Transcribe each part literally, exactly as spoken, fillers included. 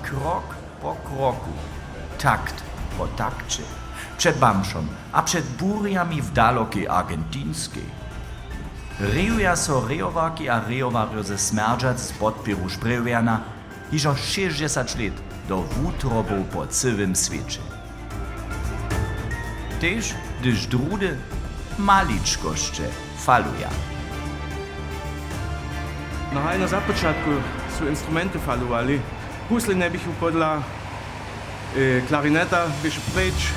Krok po kroku, takt po takće, před bamšom a před burjami w dalokej Argentinskej rejuja so rejowarki a rejowarjo ze Smjerdźac z podpěru Sprjewjerna hižo šěsćdźesać lět do wutrobow po cyłym swěće. Tež hdyž druhdy maličkosće faluja. No haj, na započatku su instrumenty falowali. Husle njeběchu podla, e, klarineta běše preč.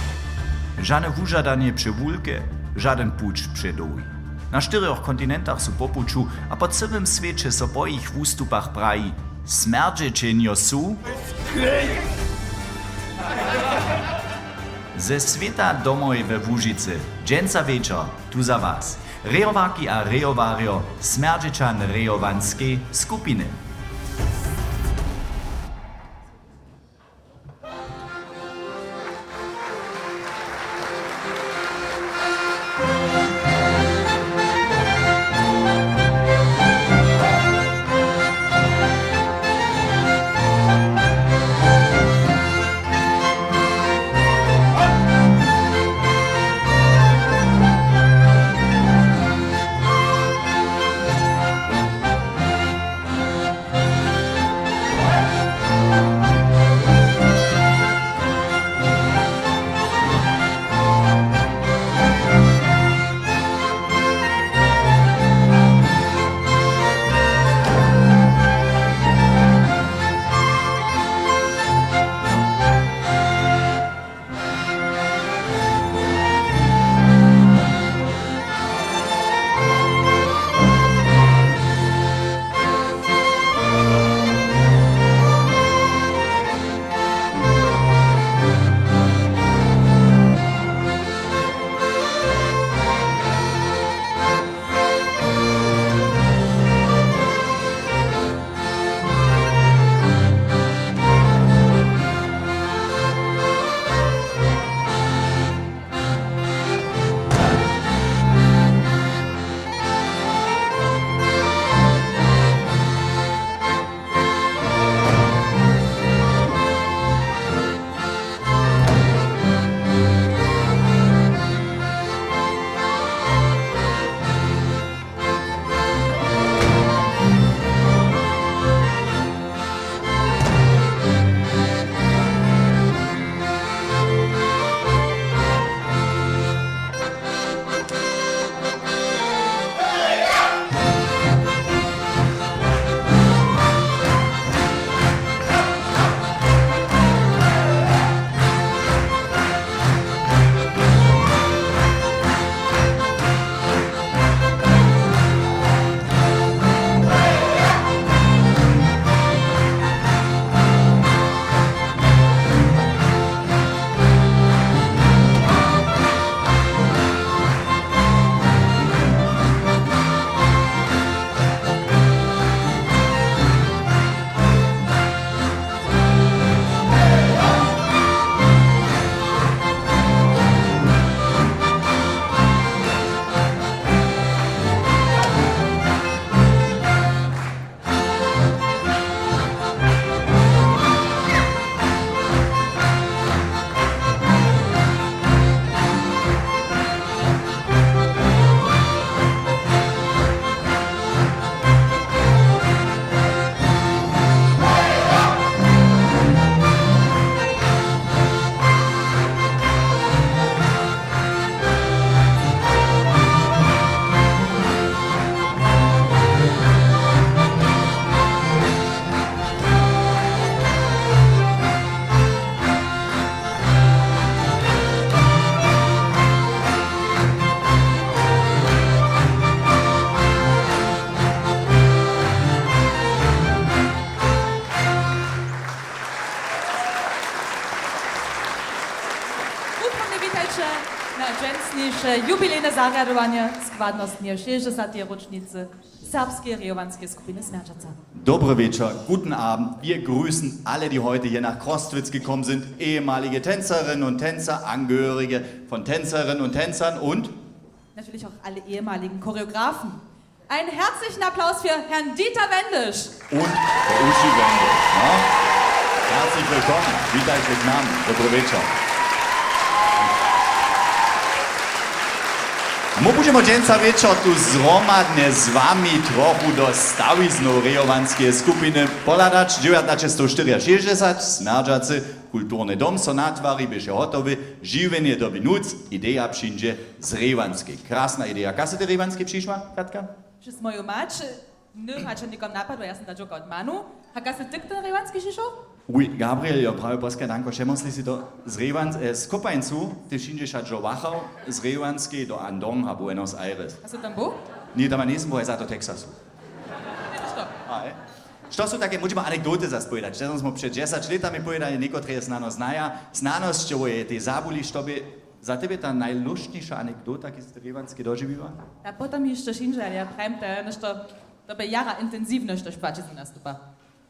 Žane wužadanje přewulke, žadyn puć předołhi. Na štyrjoch kontinentach su po puću a po cyłym swěće so po jich wustupach praji: Smjerdźećenjo su ze swěta domoj we Łužicy. Dźensa wječor tu za was rejowarki a rejowarjo Smjerdźećan rejowanskej skupiny. Wutrobnje witajće na dźensniše jubilejne zarjadowanje składnostneje šěsćdźesateje róčnicy Serbskeje rejowanskeje skupiny Smjerdźaca. Dobry wječor, guten Abend. Wir grüßen alle, die heute hier nach Crostwitz gekommen sind, ehemalige Tänzerinnen und Tänzer, Angehörige von Tänzerinnen und Tänzern und natürlich auch alle ehemaligen Choreografen. Einen herzlichen Applaus für Herrn Dieter Wendisch. Und Frau Uschi Wendisch, ne? Herzlich willkommen. Witajcie k nam. Dobry wieczor. My budźemy dźensa wječor tu zhromadnje z wami trochu do stawiznow Rejowanskeje skupiny pohladać. Dźewjatnaćestow štyriašěsćdźesat, snadźacy kulturny dom so natwari, běše hotowy, žiwjenje dyrbi nuc, ideja přińdźe z Rejowanskej. Krasna ideja. Kaž sy ty Rejowanskej přišła, Katka? Přez moju mać. Hnydom hač někomu napadło, ja sym ta dźowka wot manu. A kaž sy ty k tym Rejowanskej přišoł? Oui, Gabriel, jo, prawje poskaj, danko, přemysli sy to. Z Rejowan-, e, z Kopańcu, ty přińdźeš hač do Wachau, z Rejowanskej do Andong a Buenos Aires. A sy tam był? Ně, tam njejsym był, ja za to Texasu. Widziš to? A, e? Što su take, móžemy anekdoty zas powědać. Te smo před dźesać lětami powědali, někotre je snano znaja, snano sće wój tej zabuli, što bě za tebje ta najlóštniša anekdota, kiž sy ty Rejowanskej dožiwiła? Ja potom hišće přińdźe, ale ja prajim, to je něšto, to bě jara intensiwne, štož płaći z nim nastupa.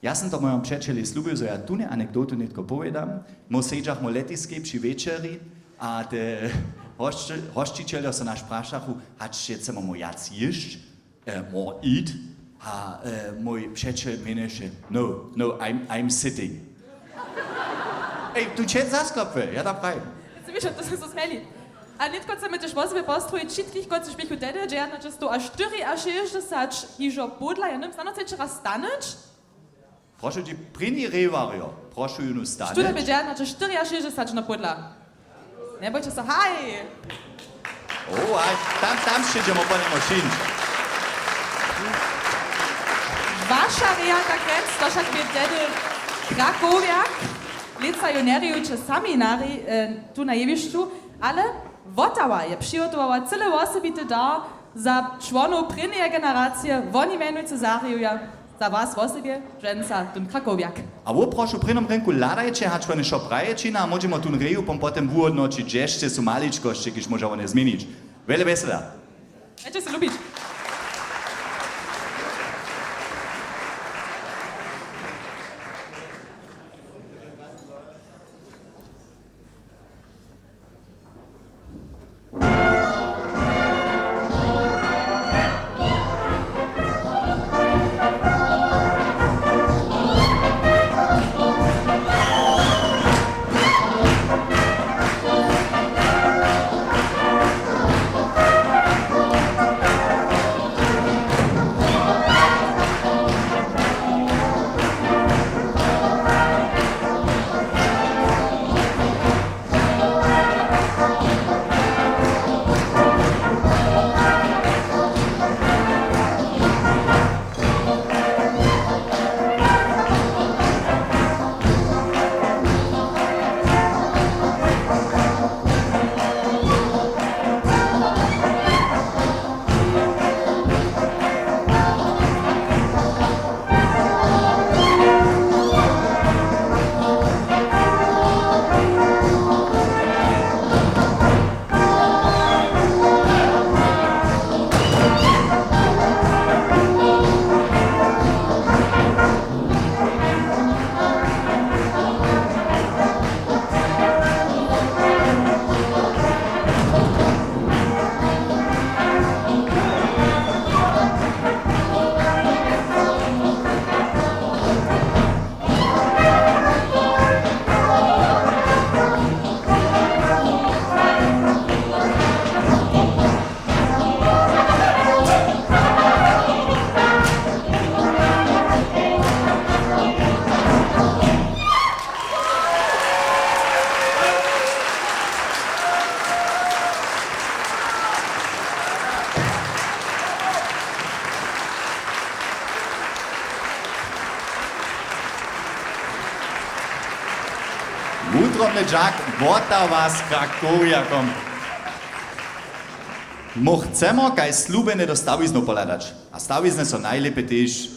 Ja sym to mojom přećelej slubił, zo ja tune anekdotu nětko powědam. My sedźachmy w letiskej při wječeri a te hosći-, hosćićeljo so naš prašachu, hač chcemy wjac jěsć, e, more eat, a, e, mój přećel mjenuje so, no, no, I'm, I'm sitting. Ej, tu će zasklopy, ja to prajim. Sy wiš, to su so směli. A nětko chcemy tež wosebje pozdrowić wšitkich, kotřiž běchu tehdy dźewjatnaćestow štyriašěsćdźesat hižo podla, ja hnydom, snano chceš raz stanyć? Prošu dźe, prěni Rewarjo, prošu jónu stanyć. Študent bě dźewjatnaće štyriašěsćdźesat na podla. Njebójće so, haj! O, a tam, tam sće dźemo po němu přińć. Waša reja, tak rjec, to wšak bě tehdy Krakowjak. Lětsa jo njerějuće sami na rej-, e, tu na jewišću, ale Wotawa je přihotowała cyle wosebity dar za čłonow prěnjeje generacije, woni mjenujcy zarejuja. Za was wosebje, dźensa tón Krakowjak. A wón prošu w prěnom rynku hladajće, hač wone wšo praje čina, a móžemo tón reju pom-, potom wuhódnoćić, hdźež su maličkosće, kiž móža wone změnić. Wjele wjesela. Dajće so lubić. Wutrobny dźak, Wotawa z Krakowjakom. My chcemy kaž slubjene do stawiznow pohladać. A stawizny so najlěpje tež,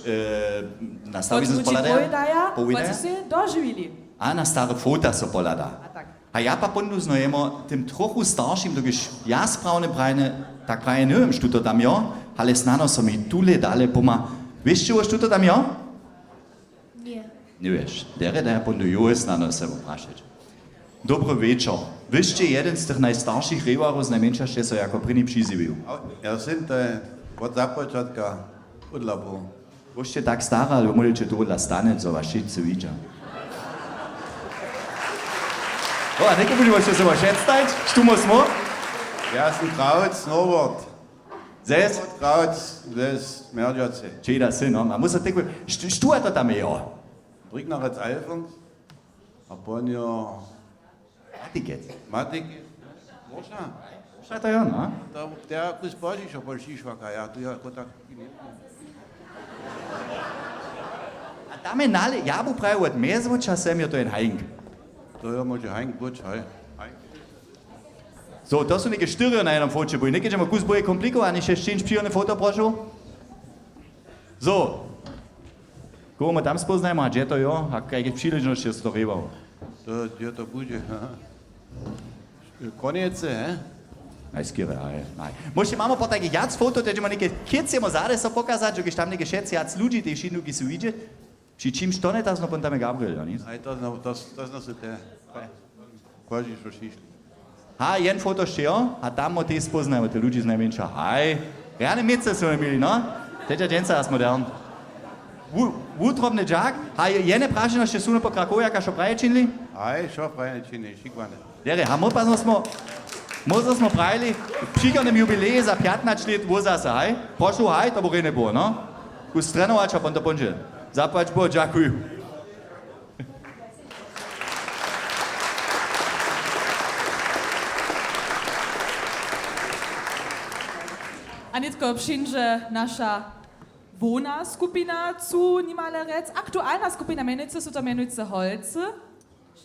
e, na stawizny so pohladać. Powidaja, kotřiž sej dožiwili. A na stare fota so pohlada. A tak. A ja pak póndnu znojemo tym trochu staršim, dokelž ja sprawne prajene, tak prajene njewěm, što to tam jo, ale snano so mi tule dale poma. Wěsće, što to tam jo? Ně. Njewěš, derje, da ja póndnu jowe snano se woprašeć. Dobry wječor. Wy sće jedyn z tych najstaršich Rewarow, znajmjeńša sće so jako prěni přizjewił. A ja sym to je wot započatka udla był. Wy sće tak stary, ale móžeće tohodla stanyć, zo was wšitcy widźa. O, a někdo budźe wosće sobu předstajić, štó móhł smo? Ja sym Krauc, Norbert. Zes? Norbert Krauc, zes Mjerdźace. Čeda sy, no, a musa tak, štó, štó je to tam je, jo? Brignerec Alfons. A pon jo. Matikec. Matikec. Morša. Morša to jo, no. To, to kus pozdźišo pon Šišwaka, ja tu jako tak. A tam je nale, ja bu prajił, wot mjezwoča sem jo to jen hajnk. To jo móže hajnk być, haj. Hajnk. So, to su něke štyrjo na jednym foće, bo něke dźemo kus boje komplikowane, hišće sćeńć přirodne foto, prošu. So. Komu tam spóznajmy, a hdźe to jo? A kajke přiležnosće so to rěbało? To, hdźe to budźe, ha? Konjece, he? Najskěrje, aj, aj. Móžete, mamy po takich wjac foto, te dźemo něke kěcemo zady so pokazać, dokelž tam něke wšetcy wjac ludźi, te wšitnu, ki su widźeć. Při čimž to nje tak zno, pon tam je Gabriel, jo, nic? Aj to zno, to, to zno su te. Koždi so šišli. Ha, jen foto sće, jo? A tam mo tež spóznajmy, te ludźi znajmjeńša. Haj. Rjane mětře su měli, no? Tež dźensa raz modern. Wu-, wutrobny dźak. Ha, je-, jene prašenja sće su po Krakowje, jaka šo praje činili? Haj, šo praje činili, šikwane. Derje, ha, mo pa smo, mo smo prajili, w přichodnym jubileje za pjatnaće lět wozasa, haj? Prošu, haj, to by rjene było, no? Kus trenować a pon to póńdźe. Zapłać Bóh, dźakuju. A nětko přińdźe naša hłowna skupina, chcu nimale rjec, aktualna skupina, mjenujcy su to mjenujcy Holcy,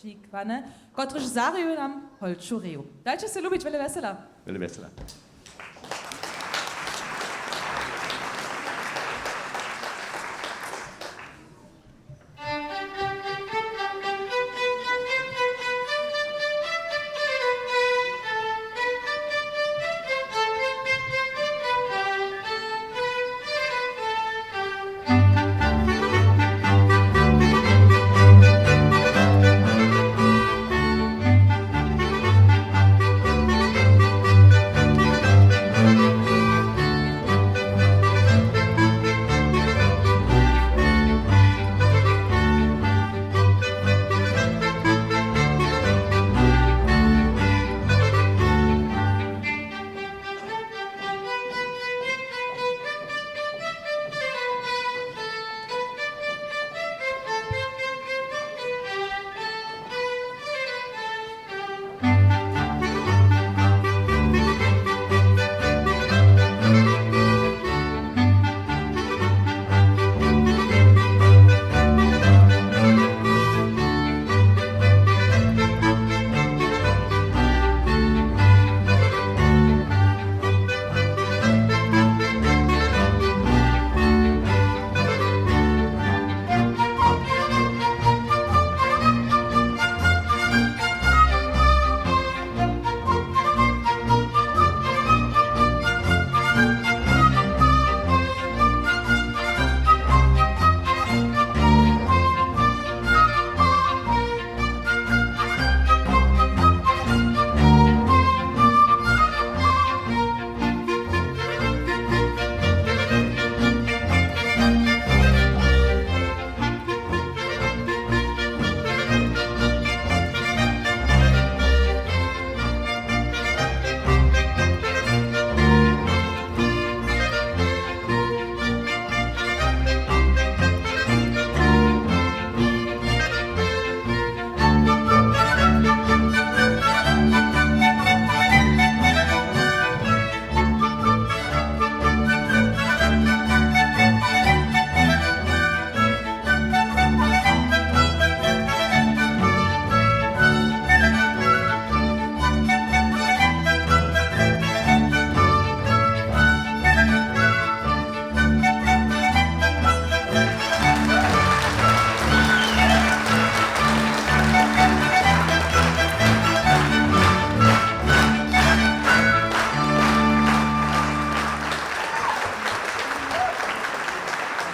šikwane, kotryž zahrajeju nam Holču reju. Dajće sej lubić, wjele wjesela. Wjele wjesela.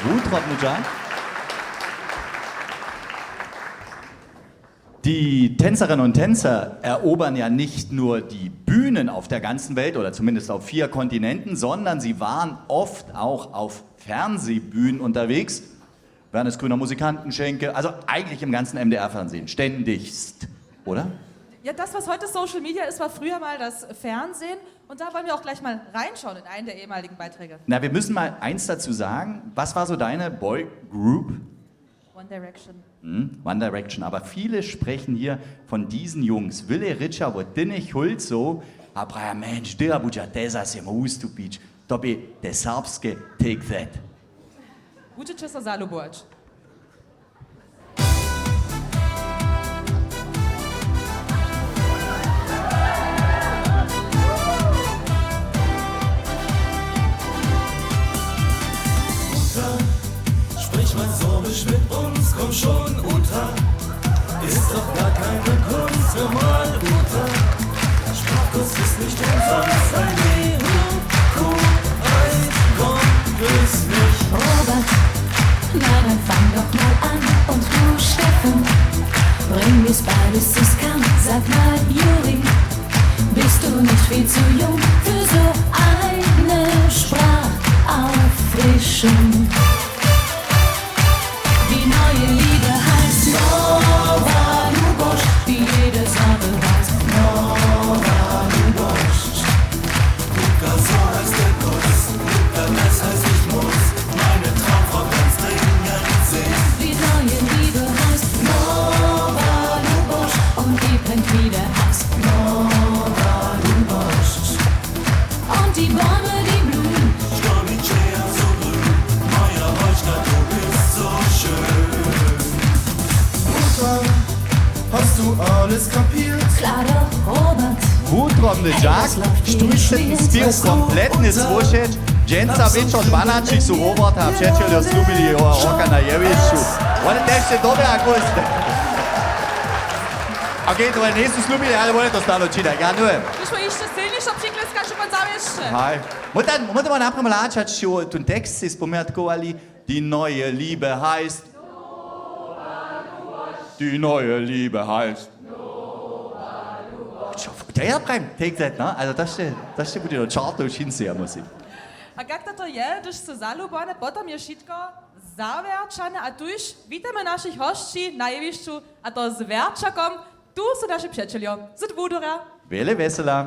Wutrobny dźak. Die Tänzerinnen und Tänzer erobern ja nicht nur die Bühnen auf der ganzen Welt oder zumindest auf vier Kontinenten, sondern sie waren oft auch auf Fernsehbühnen unterwegs. Wernes Grüner Musikantenschenke, also eigentlich im ganzen M D R-Fernsehen, ständigst, oder? Ja, das, was heute Social Media ist, war früher mal das Fernsehen. Und da wollen wir auch gleich mal reinschauen in einen der ehemaligen Beiträge. Na, wir müssen mal eins dazu sagen. Was war so deine Boygroup? One Direction. Hm, One Direction. Aber viele sprechen hier von diesen Jungs. Wjele rěča wo tych chłopcow a praja, „Mjeńš, dyrbudźa te zaso wustupić. To bě te serbske Take That.“ Budźeće so zalubować. Mutter, sprich mein Sorbisch mit uns, komm schon, Uta. Ist doch gar keine Kunst, normal, Uta. Sprachkurs ist nicht umsonst, ein Kommt es nicht. Robert, na dann fang doch mal an. Und du, Steffen, bring mir's bei, bis du's kannst. Sag mal, Juri, bist du nicht viel zu jung für so eine Sprachauffrischung? Die neue Liebe heißt Nova Lubosch, wie jede Sorte weiß. Nova Lubosch. Luca, so heißt der Kuss. Luca, das heißt, ich muss meine Traumfrau ganz dringend sehen. Die neue Liebe heißt Nova Lubosch und die brennt wie der Axt. Nova Lubosch. Und die Bäume, die blühen. Stornice so grün, neuer Heuschner, du bist so schön. Mutter, hast du alles kapiert? Klar doch, Robert. Wutrobny dźak, štó je před tym spěwu kompletnje słyšeć. Dźensa wječor dwanaćich su Robert a přećeljo slubili jeho roka na jewišću. Wone tež sće dobje a kóžde. Okej, to wone njejsu slubili, ale wone to stalo činaj. Ja, nuje. My smo hišće sylnišo přikleskaće pod zawěsće. Haj. Móhta, móhta ma naprjamo lačać, tón tekst sej spomjatkowali, Die neue Liebe heißt. Die neue Liebe heißt. Čo, to ja prajim, take that, no? Also, to sće, to sće budźe do čartow, wšincy, ja muslim. A kak to, to je, hdyž su zalubowany, potom je wšitko zawjerćane a tuž witajmy našich hosći na jewišću, a to z wjerćakom. Tu su naši přećeljo z Dwudora. Wjele wjesela.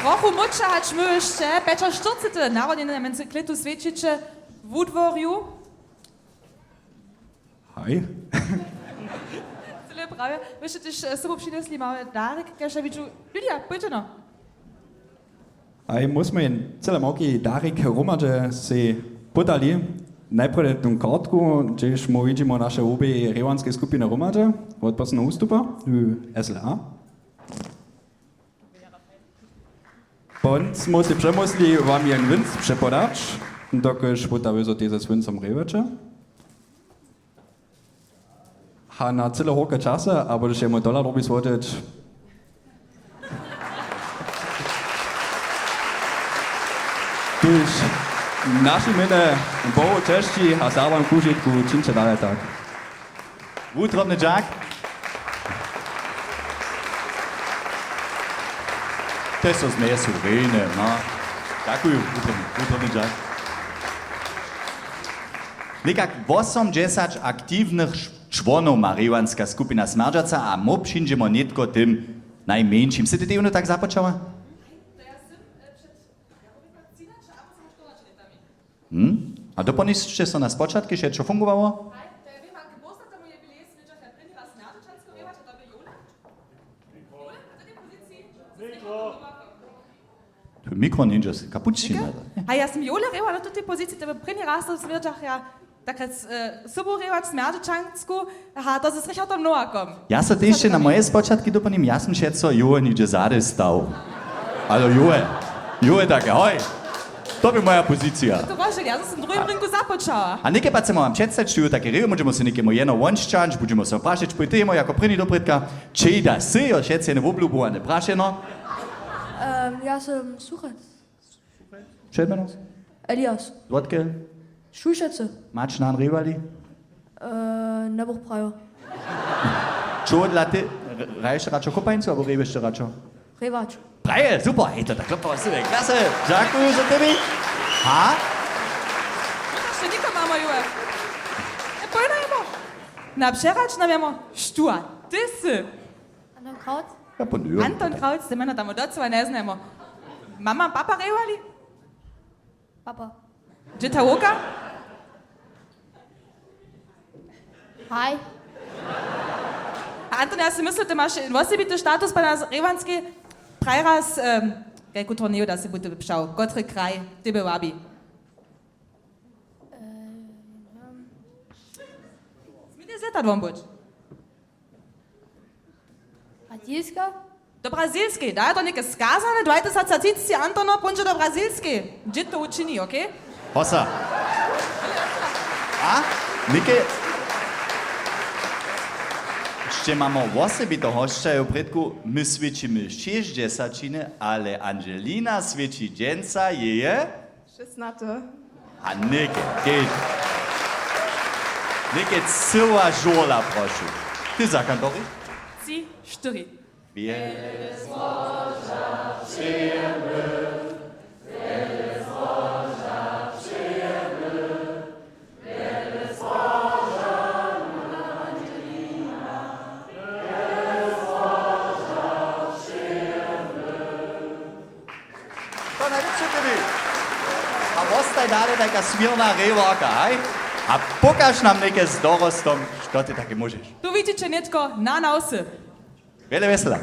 Trochu młódša hač my hišće, pjećaštyrcety narodniny mjez klětu swjećiće w Wudworju. Haj. Cyle prawje. Wy sće tež, e, sobu přinjesli mały darik, kaž ja widźu. Lydia, pójdźeno. Haj, mój smy jen cyle małki darik hromadźe sej pódali. Najprjedy tu kartku, hdźež my widźimy naše wobě rejwanske skupiny hromadźe wot posledneho wustupa w S L A. Pon smy sej přemyslili, wam jen winc přepodać, dokelž póta wy zo tež z wincom rejwaće. A na cyle horke časy, abo hdźež je mój tola drubi słodźeć. Tuž w našim mjenje Bohu česći a Serbam k wužitku, čińće dale tak. Wutrobny dźak. Te so zmjeje suwerene, no. Dźakuju, wutrobny, wutrobny dźak. Někak wosomdźesać aktiwnych š-, čłonow ma rejwanska skupina Smjerdźaca a my přińdźemy nětko tym najmjeńšim. Sy ty tej jónu tak započała? Hm? A dopomniš sće so na spočatk, kiž je wšo fungowało? To je mikro, něhdźe kapućina. A ja sym Jole rěwa na tutej poziciji, to by prěni raz w Smjerdźach ja takrat, e, sobu rěwać Smjerdźačansku, aha, to z Richardom Nowakom. Ja so tež na moje spočatki dopomnim, ja sym wšetco Jole něhdźe zady stał. Ale Jole, Jole tak, hoj, to by moja pozicija. To prošel, ja sym w druhim rinku započała. A něke pak se mam předstawić, tu je taki rěw, budźemo so někemu jeno wonšćanć, budźemo so prašeć, pój ty jemu jako prěni doprědka, čej da sy, jo, wšetcy jeno woblubowane prašeno. Em, ja sym Suchec. Předmjeno? Elias. Złotke? Šušecy. Mač nan rěwali? E, na Buch prajo. Čohodla ty, r-, hraješ radšo kopańcu abo rěwešće radšo? Rěwać. Praje, super, hej, to tak klopa, super, klasy, dźakuju za tebi. Ha? Wóna sće nikom mamo, Jule. E, pojnajmo. Na přehrać nam jamo, štuha, ty sy. Anton Kraut? Ja, pon-, jo. Anton Kraut, te mjeno tam docyła njeznajemo. Mama, papa rěwali? Papa. Hdźe ta wołka? Haj. A Anton, ja sy myslu, ty maš wosebity status pana Rewanskej. Praj raz, em, kajku turněju da sy buty přał, kotry kraj tebje wabi? Ehm, Směj z lětadłom być. Brazilska? Do Brazilskej, da je to něke skazane, dwajtysacatřicci Antono póńdźe do Brazilskej. Hdźe to učini, okej? Hosa. A? Něke? Sće mamo wosebiteho hosća, jo, prědku, my swěćimy šěsćdźesaćiny, ale Angelina swěći dźensa jeje Šestnaty. A něke, kež. Něke cyła žurla, prošu. Ty za kantori? Tři, štyri. Wjele zboža přejemy, wjele zboža přejemy, wjele zboža, wjele zboža přejemy. To najlěpše tebi. A wostaj dale tajka směrna rejwarka, haj? A pokaž nam něke z dorostom, što ty tajke móžeš. Tu widźiće nětko na nawsy. Wjele wjesela.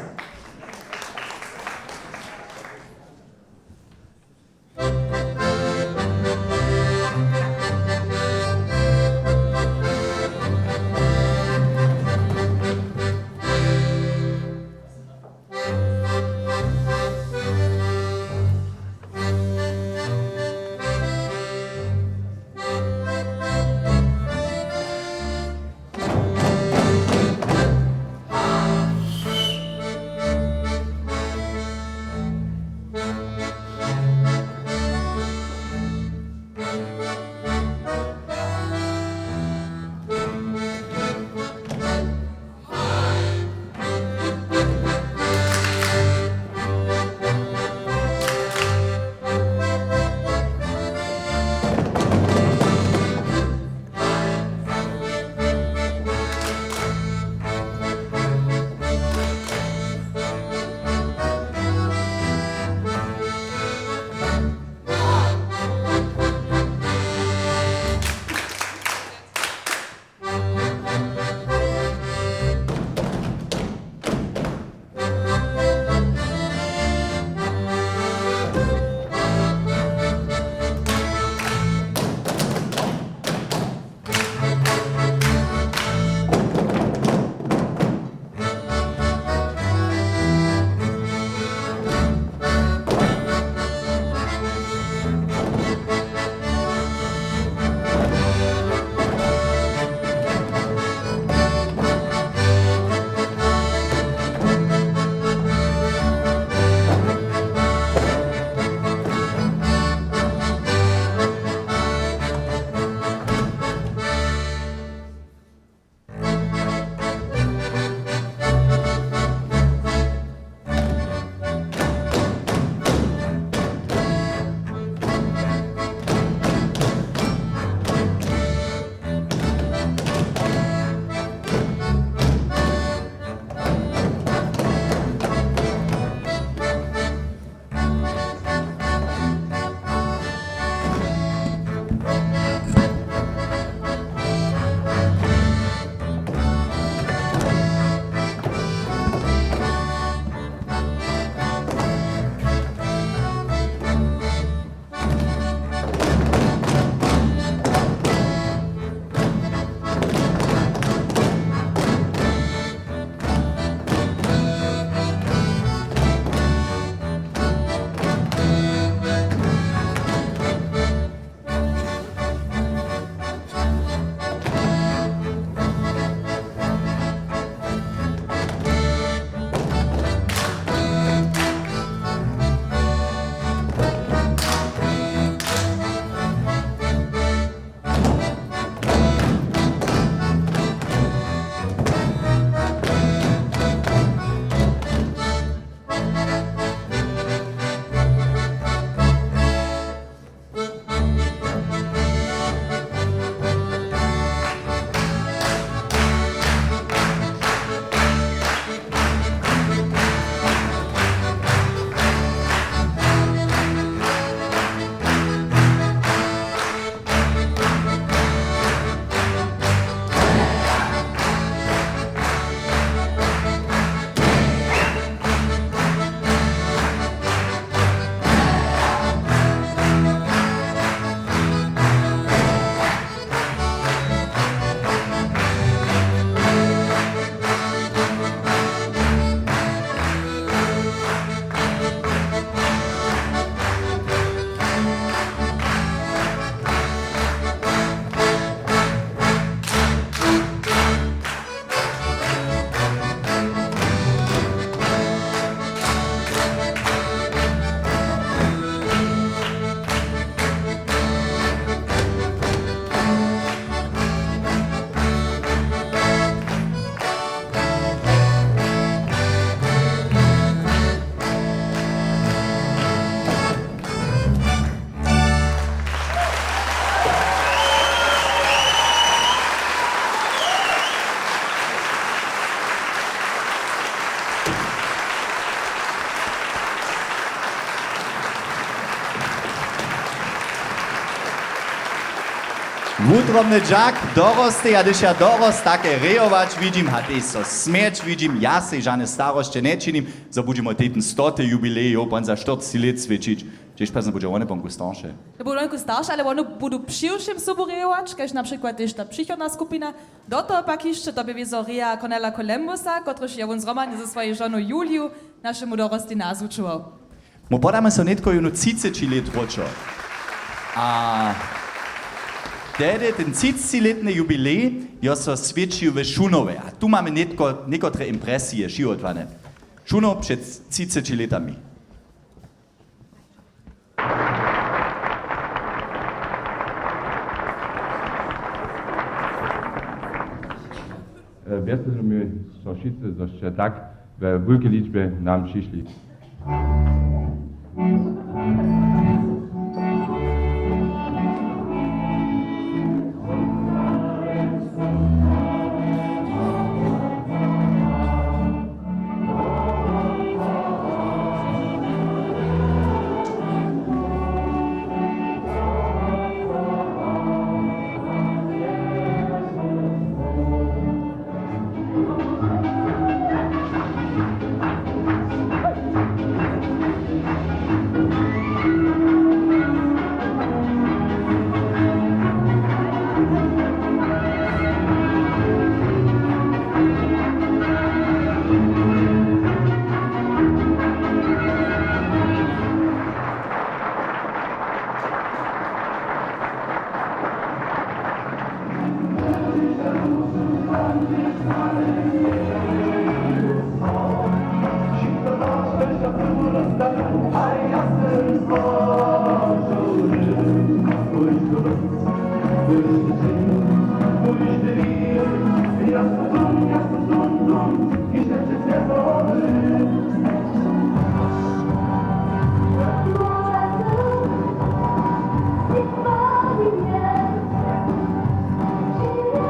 Wutrobny dźak dorostej, a hdyž ja dorost take rejować widźim, a tež so smjeć widźim, ja sej žane starosće nječinim, zo budźemo tej ten stoty jubilej, jo, pon za štyrcci lět swěćić. Hdźež pazno budźe wone ponku starše? To budźe wonku starše, ale wone budu přiwšěm sobu rejować, kaž na přikład tež ta přichodna skupina. Do toho pak hišće, to bě wězo reja Cornela Colembusa, kotryž je wón zhromadnje ze swojej žonu Juliju našemu dorostej nazwučował. Mu podamy so nětko jónu třiceći lět wróćo. A tehdy ten třiccilećny jubilej jo so swěćił w Šunowje. A tu mamy nětko, někotre impresije přihotowane. Šunow před třiceći lětami. E, wjeselimy so wšitcy, zo sće tak we wulkej ličbje nam přišli.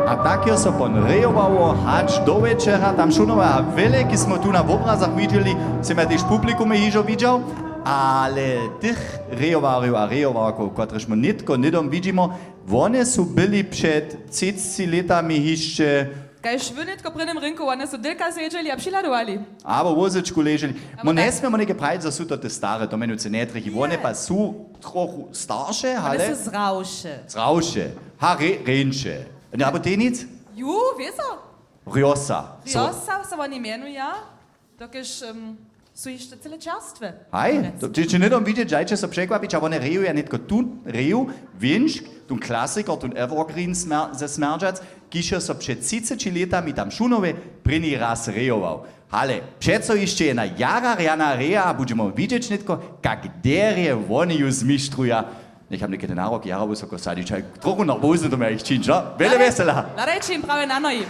A tak jo so pon rejowało hač do wječera tam Šunowa, a wjele, kiž smo tu na wobrazach widźeli, sym ja tež publikum hižo widźał, ale tych rejowarjow a rejowarkow, kotrež my nětko hnydom widźimo, wone su byli před třicci lětami hišće. Kaž wy nětko w prěnim rinku, wone su dylka sedźeli a přihladowali. Abo wózečku leželi. Abo my tak. Njesměmy něke prajić, zo su to te stare, to mjenujcy njetrjechi. Wone pa su trochu starše, ale su zrawše. Zrawše. Ha, re-, rjeńše. Abo tej nic? Ju, wězo. Rjosa. Rjosa so woni mjenuja. Dokelž, em, su hišće cyle čerstwe. Haj, to, če, če hnydom widźeć, dajće so překwapić, a wone reju, ja nětko tu reju, Winsk, tón klasikor, tón Evergreen smer-, ze Smjerdźac, kiž jo so před třiceći lětami tam Šunowje prěni raz rejował. Ale přeco hišće jedna jara rjana reja a budźemo widźeć nětko, kak derje woni ju zmištruja. Njecham něke te naroki jara wysoko sadźić, haj, trochu nerwozne to mje jich čińć, no? Wjele wjesela. Hladajće jim prawje na nohi.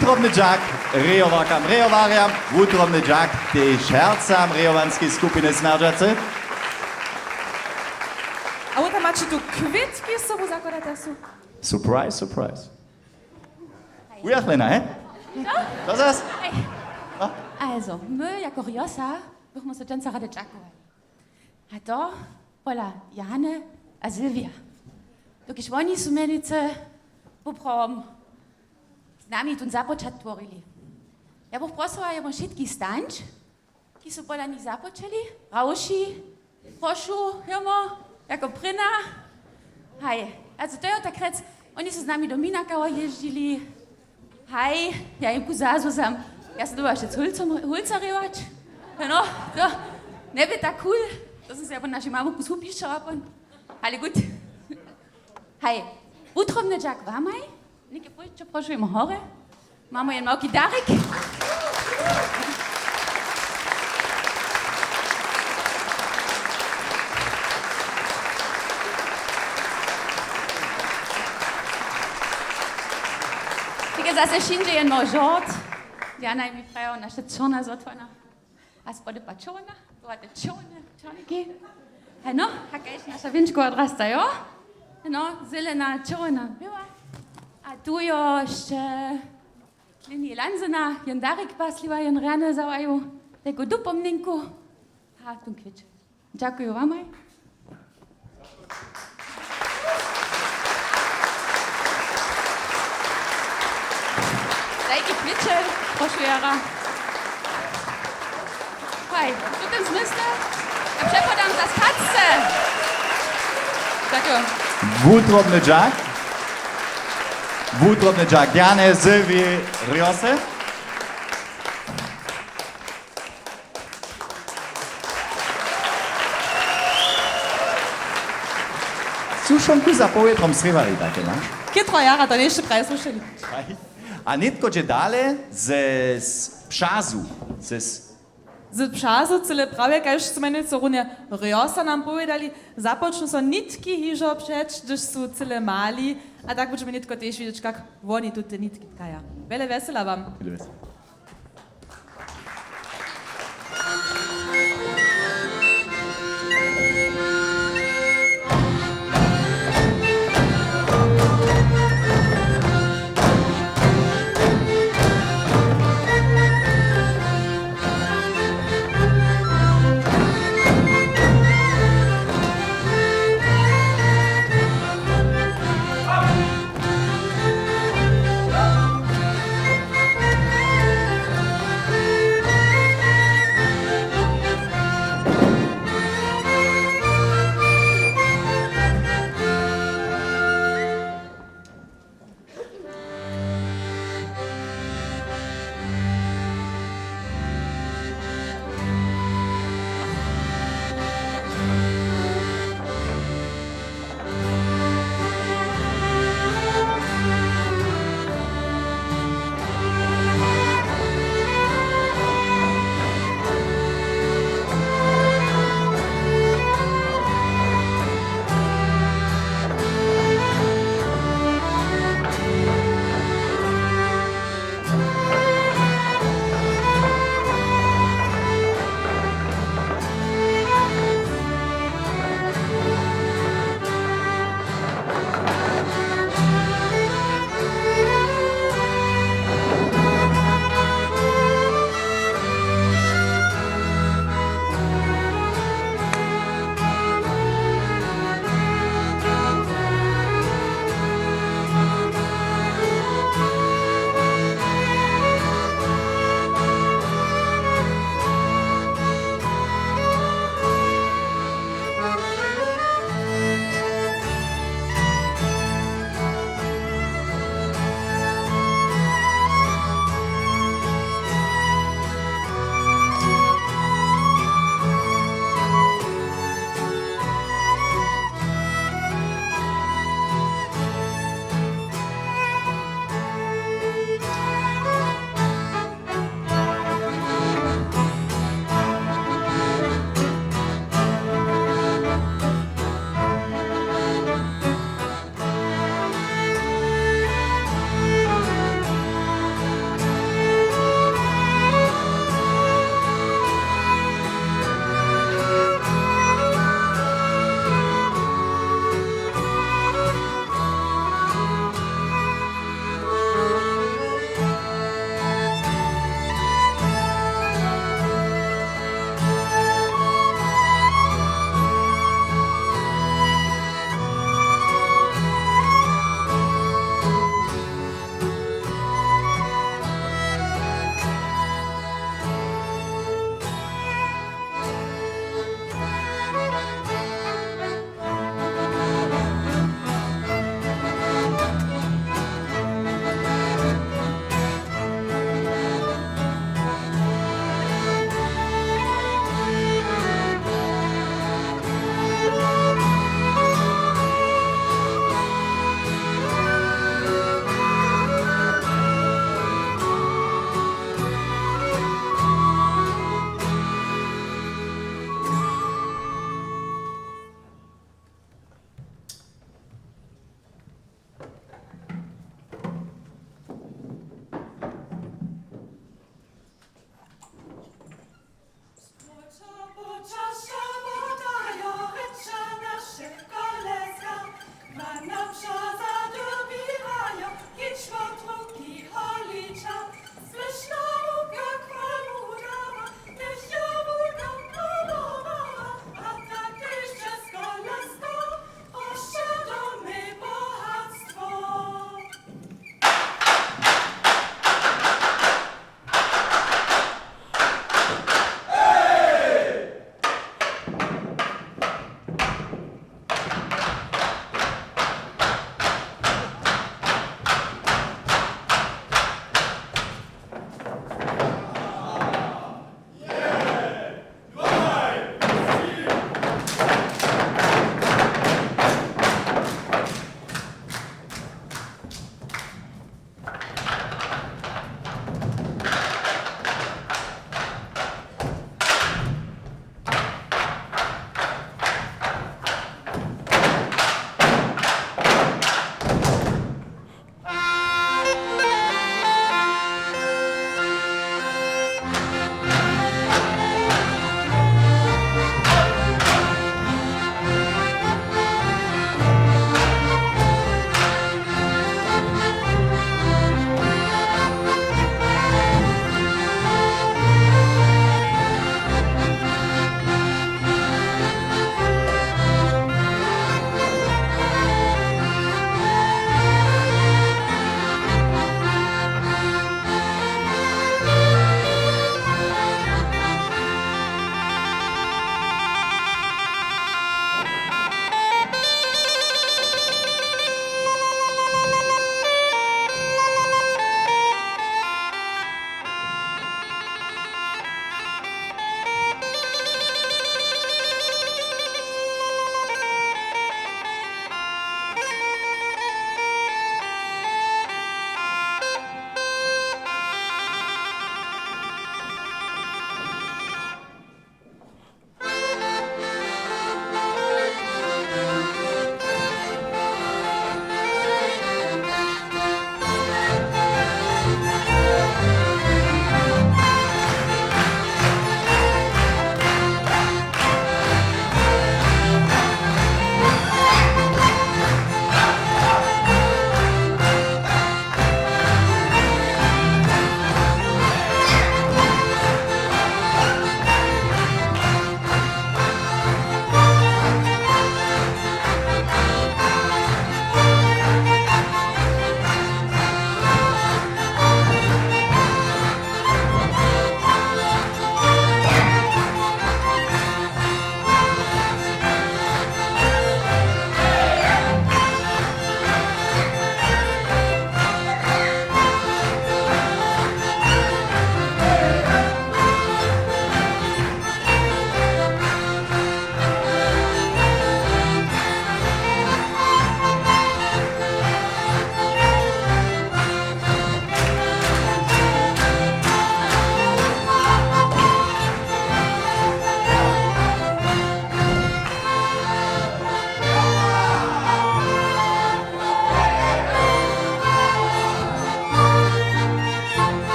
Wutrobny dźak rejowarkam, rejowarjam, wutrobny dźak tež hercam rejowanskej skupiny Smjerdźacy. A wót tam maće tu kwětki z sobu zakładata su. Surprise, surprise. Wujachlena, he? To zas? Hej. No. Also, my jako Rjosa bychmy so dźensa rady dźakowali. A to pola Jane a Silvija. Dokelž woni su mjenicy poprawom z nami tón započatk tworili. Ja bych prosyła, jemu wšitkich stańć, ki su pola nich započeli. Rawši, prošu, jemu, jako prěna. Haj, a co to je tak rjec? Oni su z nami do Minakawa jězdźili. Haj, ja jim kus zazwuzam. Ja sam dyrbjała šće z Hulcom, Hulcarjować. No, to njebě tak cool. To sam se ja pod našej mamu kus wupišćała pon. Ale gut. Haj, wutrobny dźak wamaj. Něke pójdźće, prošu, jim hore. Mamy jen małki darik. Tike zase wšindźe jen mały žort. Jana je mi prajiła, naša čorna zotwana. A spody pa čorna, to je čorne, čorniki. Heno, a kaž naša wěnčkowa drasta, jo? Heno, zelena, čorna, biła. A tu jo, jeszcze Leni Lansena, jen darik pasliła, jen rjane za waju, taku dupomninku. A tu kwětk. Dźakuju wamaj. Dajke kwětk, prošu jara. Haj, w tym zmysle ja přepodam za skacce. Dźakuju. Wutrobny dźak. Wutrobny dźak Jane, Sylwije, Rjose. Su šonku za powětrom srěwali take, na? Chytro jara, to njejsće kraj słyšeli. A nětko dźe dale ze, z Pšazu, ze s- Z Pšazu cyle prawje, kaž su mjenujcy runje Rjosa nam powědali, započnu so nitki hižo přeć, hdyž su cyle mali, a tak budźemy nětko tež widźeć, kak woni tute nitki tkaja. Wjele wjesela wam. Wjele wjesela.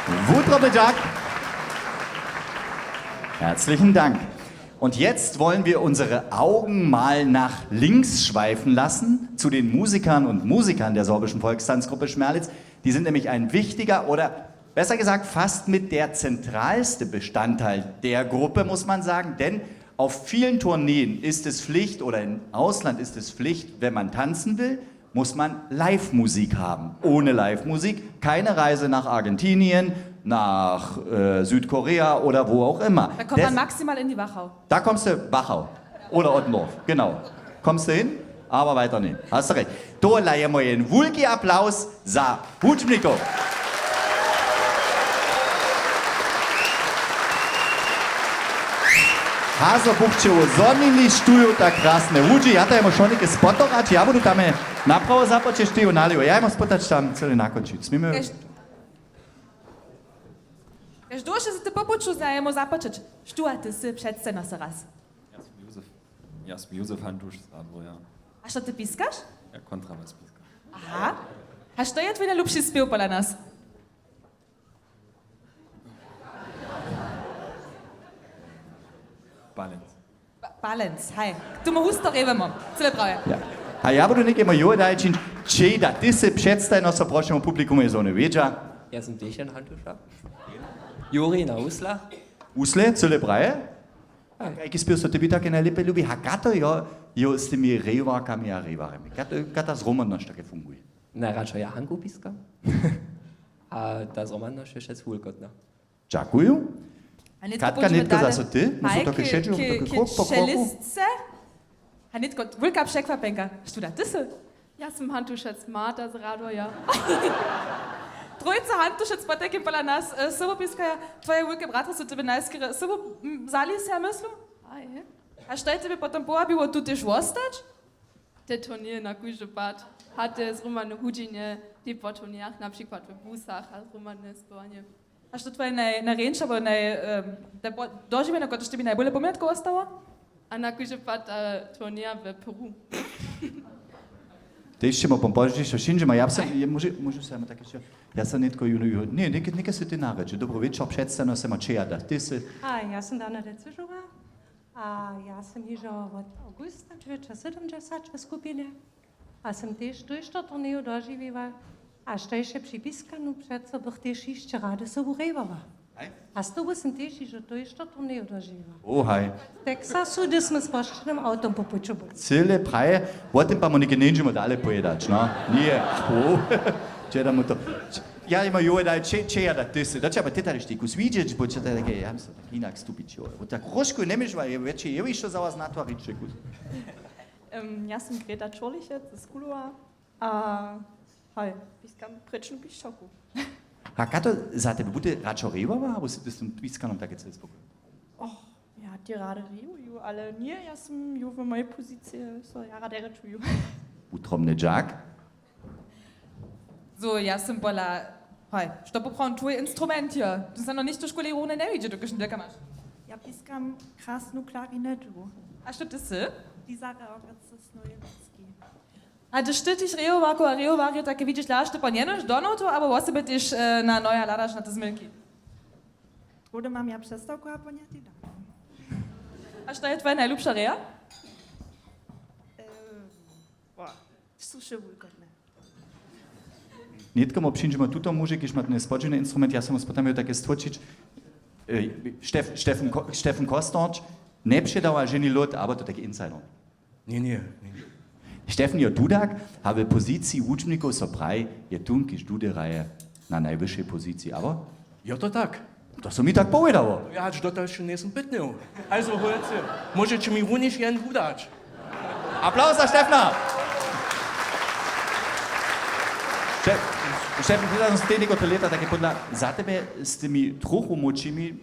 Wutrobny dźak. Herzlichen Dank. Und jetzt wollen wir unsere Augen mal nach links schweifen lassen, zu den Musikern und Musikern der Sorbischen Volkstanzgruppe Schmerlitz. Die sind nämlich ein wichtiger oder besser gesagt fast mit der zentralste Bestandteil der Gruppe, muss man sagen. Denn auf vielen Tourneen ist es Pflicht oder im Ausland ist es Pflicht, wenn man tanzen will, muss man Live-Musik haben. Ohne Live-Musik keine Reise nach Argentinien, nach äh, Südkorea oder wo auch immer. Da kommt man maximal in die Wachau. Da kommst du Wachau oder Ottendorf, genau. Kommst du hin, aber weiter nicht. Hast du recht. Tohodla je mój wulki aplauz za hudźbnikow. Hazo Buchčewo, zo mi niž tuju tak krasne hudźi. Ja to jemu šonike spotorać, ja budu tam naprawo započeć, ty ju naliju. Ja jemu spytać tam cyle nakónčić. Smimy? Kaž-, kaž dłuše sy ty po puću za jemu započeć. Štó a ty sy, předstaj so raz. Ja sym Józef, ja sym Józef Hantuš z Radworja. A što ty piskaš? Ja kontrabas piskam. Aha. A što je twój najlubši spěw pola nas? Balance. Ba-, balance, haj. K tomu husto rěwemo. Cyle prawje. Ja. A ja budu někemu jowe dalej čińć, čej da ty sy předstajno so prošemu publikum je zone wědźa. Ja sym tež jen Hantuša. Juri na uslach. Usle, cyle prawje? Haj. Jaki spěw so tebi take najlěpje lubi? A kato jo, jo z tymi rejwarkami a rejwarjemi? Kato, kata zhromadnosć take funguje? Najradšo ja Hanku piskam. A ta zhromadnosć je wšec wulkotna. Dźakuju. A nětko Katka, póńdźemy nětko dale. Zaso ty? Móžu to k-, šedźu, k-, to k-, k-, krok po kroku? Čelistce. A nětko, wulka překwapjenka. Štó da ty sy? Ja sym Hantušec Marta z Radworja. Trójca Hantušec potajkim pola nas, e, sobu piskaja. Twoje wulke bratry su tebe najskerje sobu, m, wzali, so ja myslu. A je. A što je tebe potom powabiło tu tež wostać? Te turněje na kóždy pad. A te zhromadne hudźenje, te po turnějach, na přikład w busach a zhromadne spěwanje. A što twoje naj-, najrjeńše abo naj-, em, te po-, dožiwjenje, kotrež tebi najbóle pomjatku wostało? A na kóždy pad ta turněja w Peru. Tež ćemo pom-, pozdźišo wšinźema. Ja bě so, je, móžu, móžu so jemu tak hišće, ja so nětko ju, ju, ně, něke, něke sy ty narěč. Dobry wječor, předstajno so, čeja da ty sy. A ja sym Dana Decyžowa. A ja sym hižo wot awgusta dźewjećasydomdźesat w skupinje. A sym tež tójšto turneju dožiwiła. A štož je při piskanju, přeco bych tež hišće rady sobu rejwała. Haj. A z tobu sym tež hižo tójšto turneju dožiwiła. O, haj. W Texasu, hdy smy z pošćenym awtom po puću byli. Cyle praje, wo tym pak něke njeńdźemy dale powědać, no. Ně, o, dźe da mu to. Ja jima jowe daj, če, če ja da ty sy. Da će aba ty dali štykus widźeć, bo će to tak, ja bě so tak jinak stupić, jo. Bo tak róžku njemyšła, je wjetši, je hišće za was natwarić štykus. Em, ja sym Greta Čorlichec z Kulowa a, haj, piskam prěčnu pišćerku. A kato za tebe, bu ty radšo rejwała, abo sy ty z tym piskanom take cyle spokojne? Och, ja, ty rady rejwuju, ale ně, ja sym ju w mojej poziciji, so ja rady rěčuju. Wutrobny dźak. Zo, ja sym pola, haj, što poprawom twój instrument jo? Tu so no něšto w škole runje njewidźe, dokelž njedyrka maš. Ja piskam krasnu klarinetu. A što ty sy? Lisa Reorec z Nowej Wěski. A hdyž ty tež rejowarkow a rejowarjow take widźiš, hladaš ty pon jenož do notow, abo wosebje tež, e, na noja hladaš na te zmylki? Druhdy mam ja přestawku a pon ja tež dam. A što je twoja najlubša reja? E, boah, su wšě wulkotne. Nětko mu přińdźemy tuto muže, kiž ma ten spodźiwny instrument, ja so mu spytam, jo, take stwóčić. E, Štef-, Štefan Ko-, Štefan Kostorč, njepředawa ženi lód, abo to taki insider? Ně, ně, ně. Štefan jo tudak, a w poziciji wučbnikow so praji, je tón, kiž dudy hraje na najwyšej poziciji, abo? Jo, to tak. To so mi tak powědało. Ja hač dotal wšě njejsym pytnył. Also, holcy, móžeće mi runjež jen wudać. Aplauz za Štefna! Šte-, Štefan, ty tam stej někotre lěta, tak je podla za tebe z tymi trochu młodšimi,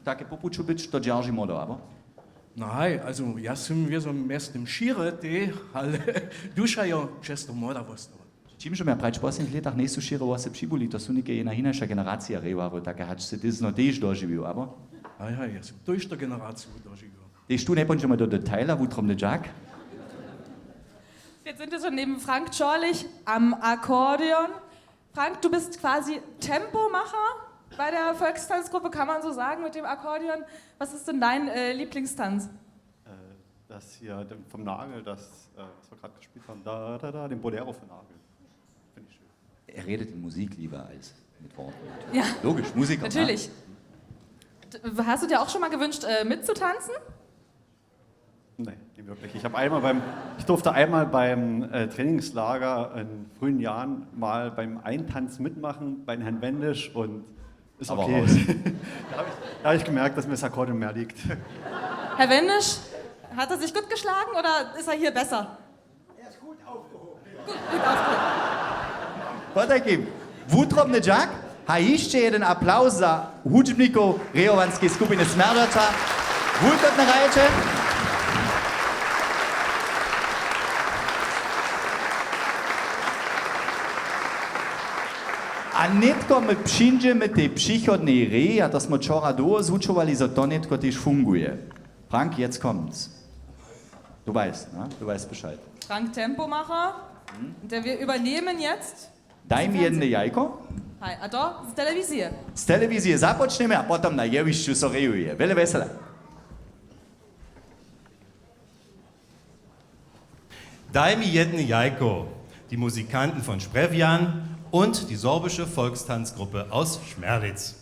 take po puću być, to dźerži młodo, abo? No haj, also, ja sym wězo mjez tym šěry, tej, ale duša jo přesto młoda wostała. Čimž ja prajić, w poslednich lětach njejsu šěry wosy přibyli, to su něke jedna hinaša generacija rejwarjow, take hač sy ty zno tež dožiwił, abo? Haj, haj, ja sym tójšto generaciju dožiwił. Tež tu njepóńdźemy do detailer, wutrobny dźak. Jetzt sind wir schon neben Frank Czorlich am Akkordeon. Frank, du bist quasi Tempomacher. bei der Volkstanzgruppe, kann man so sagen, mit dem Akkordeon. Was ist denn dein, äh, Lieblingstanz? Äh, das hier vom Nagel, das, äh, was wir gerade gespielt haben, da, da, da, den Bolero von Nagel. Finde ich schön. Er redet in Musik lieber als mit Worten. Ja. Logisch, Musiker, ne? Natürlich. D-, hast du dir auch schon mal gewünscht, äh, mitzutanzen? Nee, nicht wirklich. Ich hab einmal beim, ich durfte einmal beim, äh, Trainingslager in frühen Jahren mal beim Eintanz mitmachen, bei Herrn Wendisch, und ist okay. Aber raus. Da hab ich, da hab ich gemerkt, dass mir das Akkordeon mehr liegt. Herr Wendisch, hat er sich gut geschlagen oder ist er hier besser? Er ist gut aufgehoben. Gut, gut aufgehoben. Potajkim. Wutrobny dźak a hišće jedyn aplauz za hudźbnikow rejowanskeje skupiny Smjerdźaća. Wulkotne hrajće. A nětko my přińdźemy tej přichodnej reji, a to smo wčora dołho zwučowali, zo to nětko tež funguje. Frank, jetzt kommt's. Du weißt, ne? Du weißt Bescheid. Frank Tempomacher, der wir übernehmen jetzt. Daj mi jedne jajko. Haj, a to z telewizije. Z telewizije započnemy a potom na jewišću so rejuje. Wjele wjesela. Daj mi jedne jajko, die Musikanten von Sprevjan und die sorbische Volkstanzgruppe aus Schmerlitz.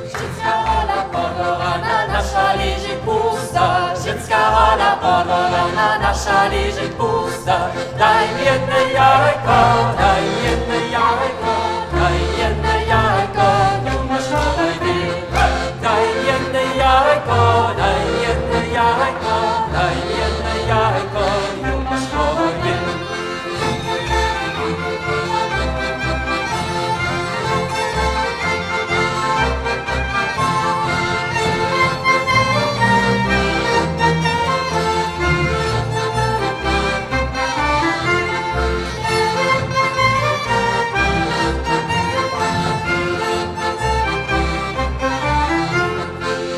Wšitska hola podorana, naša leži pusta. Wšitska hola podorana, naša leži pusta. Daj mi jedne jajko, daj mi jedne jajko, daj mi jedne jajko, ju maš dobre dě. Daj mi jedne jajko, daj mi jedne jajko, daj mi jedne jajko, ju maš dobre dě.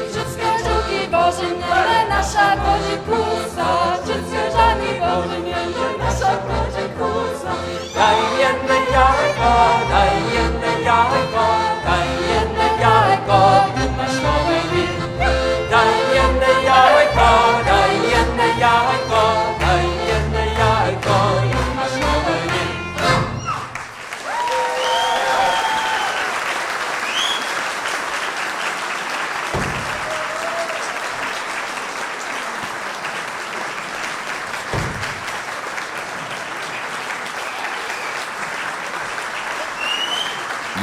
Wšitske žurki woženjene, naša chodźi kusa. Wšitske žurki woženjene, naša chodźi kusa. Daj jedne jajko, daj jedne jajko, daj jedne jajko, ju maš dobre dě. Daj jedne jajko, daj jedne jajko, daj jedne jajko, ju maš dobre dě.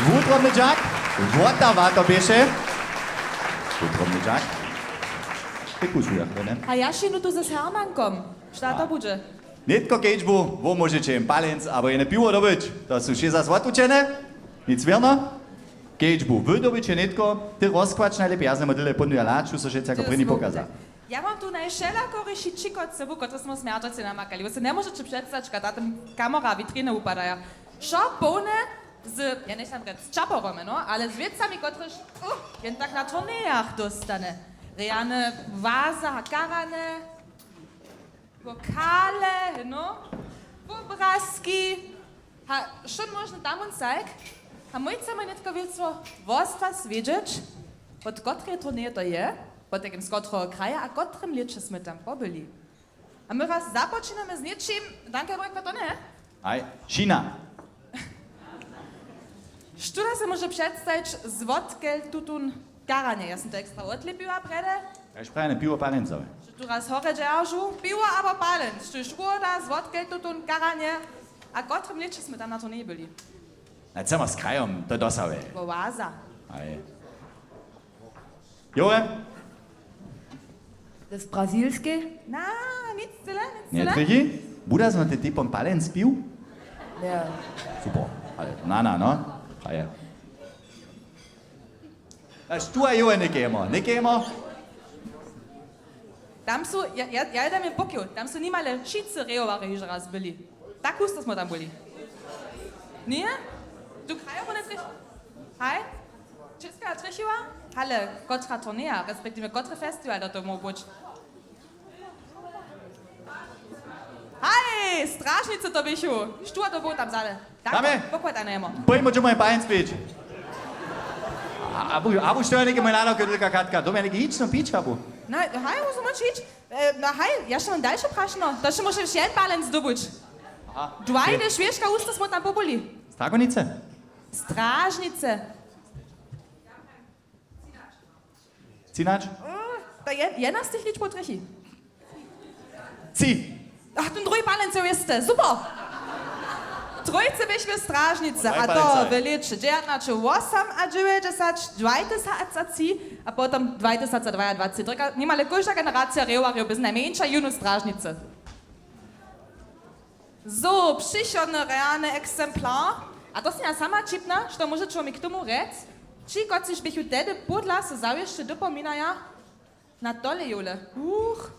Wutrobny dźak, wota wa to běše. Wutrobny dźak. Ty kusu, jak to, ne? A ja šinu tu z Hermankom. Šta to budźe? Nětko kedźbu, wy móžeće jen palenc abo jene piwo dobyć. To su wšě zas wotwučene. Nic wěrno. Kedźbu wy dobyće nětko, ty rozkładź najlěpje, ja znajmo tyle pódnu, ja laću so wšetcy jako prěni pokaza. Ja mam tu najwšelakoriši ćikot sobu, kotry smo smjerćace namakali. Wy se njemóžeće předstajić, kak tam kamera, witriny wupadaja. Wšo połne z, ja njechcam rjec čaporome, no, ale z wěcami, kotrež, uh, jen tak na turnejach dóstanje. Rjane waza a karanje, pokale, no, wobrazki. Ha, wšón móžny tam und sajk. Ha, mójce maj nětko wěco wostać wědźeć, wot kotreje turneje to je, potajkim z kotreho kraja a kotrym lěće smy tam pobyli. A my raz započinamy z něčim, danke, Brojka, to nje? Haj, China. Štó da se móže předstajić, zwotkel tutón karanje? Ja sym to ekstra wotlěpiła prjedy. Kaž prajene, piwo, palencowe. Štó tu raz horje dźeržu, piwo abo palenc, štóž woda, zwotkel tutón karanje? A kotrym lěće smy tam na turneji byli? Na cema z krajom, to dosahuje. Wo waza. Haj. Jo, to je brazilske? Na, nic cyle, nic cyle. Njetrjechi? Buda znate typom palenc pił? Ja. Super. Ale, na, na, no. A je. Znaš, tu a jo, někajmo, někajmo. Tam su, ja, ja, ja dam jen pokiw, tam su nimale wšitcy rejowarjo hižo raz byli. Tak husto smo tam byli. Nje? Tu krajo pone trich. Haj? Česka trjechiła? Hale, kotra turneja, respektiwne kotry festiwal da to móhł być? Haj, stražnicy to běchu. Štó to było tam zale? Dame! Pokładajmy. Pojmo, dźe mój pajenc pić. A, a bu-, a bu što je něke mój nadawke, wielka katka? Do mene hić, no, pić, abu? No, haj, móžemy hić. E, no haj, ja sće mam dalše prašno. To sće móže wšě jen palenc zdobyć. Aha. Dwajne šwěžka husto smo tam pobyli. Strakonice? Stražnice. Cinać? Mm, to je, jedna z tych ličbow trjechi. Tři. Ach, ten druhi palenc je wěsty. Super. Trójce běchmy stražnice, a to w lěće dźewjatnaće wosom a dźewjećdźesat, dwajtysacatři a potom dwajtysacadwajadwaceći. Trika, nimale kóžda generacija rejowarjow bě znajmjeńša jónu stražnicy. So, přichodny realny eksemplar. A to sym ja sama ćipna, što móže čłowjek k tomu rjec? Ći, kotřiž běchu tehdy pódla, so zawěsće dopominaja na tole jowle. Huch.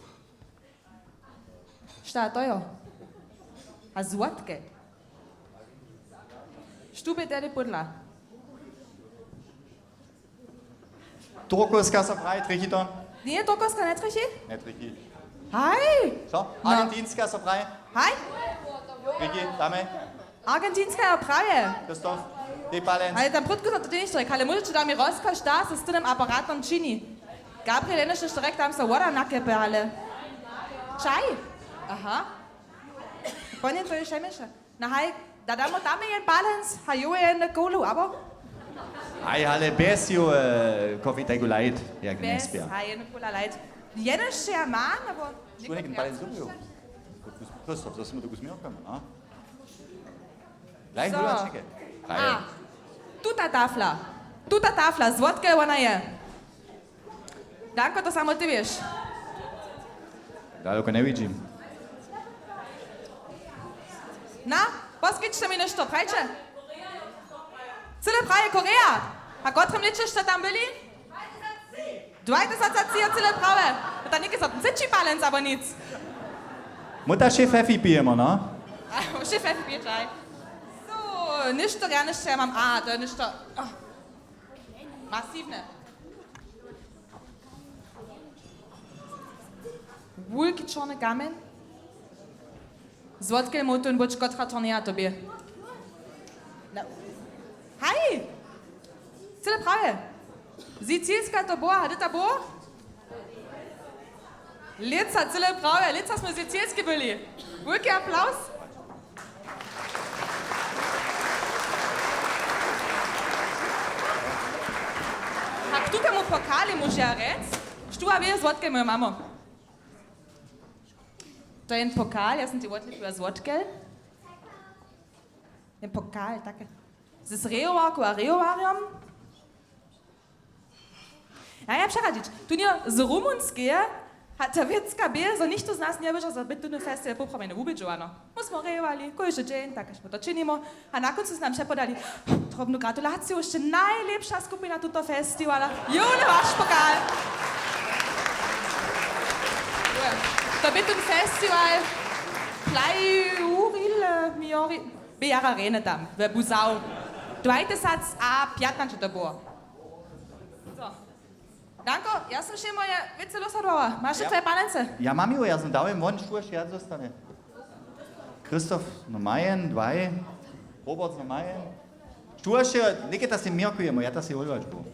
Šta to jo? A zwotke? Štó bě tehdy pódla? Turkowska so praji, trjechi to? Nje, turkowska njetrjechi? Njetrjechi. Haj! Co? No. Argentinska so praji? Haj! Trjechi, damy? Argentinska jo prawje. Christoph, ty palenc. Ale tam prudko so to tež trjek, ale móžeće da mi rozkaž da, so z tym aparatom čini. Gabriel jenož to rjek, tam so woda nakepe, ale. Čaj? Aha. Pone to je šajmješa. No haj, da damo tam jen palenc, ha jo jen kowlu, abo? Haj, ale bez ju, e, Coffee Take Light, jak bez, njespěr. Haj, jen cola light. Jenož ja mam, abo... Čłowjek jen palenc dobył. Christoph, to smo tu z Mirkom, a? Gleich so. Haj. A, tuta tafla. Tuta tafla, zwotke wona je? Danko, to samo ty wěš. Daloko njewidźim. Na, poskićće mi něšto, prajće. Cyle prawje Koreja. A kotrym lěće sće tam byli? Dwajtysacatři, cyle prawje. A tam něke so třeći palenc, abo nic. Móta wšě fefi pijemo, no? A, wšě fefi piješ, aj. So, něšto rjane sće ja mam. A, to je něšto, oh. Masiwne. Wulki čorny kamjeń. Zwotkel móhł tón być, kotra turneja to bě? No. Haj! Cyle prawje. Sicilska to była, a hdy ta było? Lětsa, cyle prawje, lětsa smy w Sicilskej byli. Wulki aplauz. A k tutemu pokalej móžeja rjec, štó a wě, zwotkel mój mamo. To je jen pokal, ja sym tej wotlěpiła zwotkel. Jen pokal, tak. Z rejowarku a rejowarjom. Ja, ja přeradźić. Tu nje z Rumunskeje, A ta wěcka bě, zo nichtó z nas njewědźa, zo by tón festiwal poprawjene wubědźowano. My smo rejowali kóždy dźeń, tak kaž my to činimo. A na kóncu su nam přepodali drobnu gratulaciju, hišće najlěpša skupina tuto festiwala. Jóle waš pokal. To bě tón festiwal Plajuril Miori, bě jara rjene tam w Busau. Dwajtysac a pjatnaće to było. Co? Danko, ja sam wšě moje wěcy lósadłała. Maš twoje palence? Ja mam ju, ja sam dał jim won, štó hišće wjac dóstanje. Christoph, no majen, dwaj. Robert, no majen. Štó hišće, někaj ta sej měrkujemo, ja ta sej wodwačbu.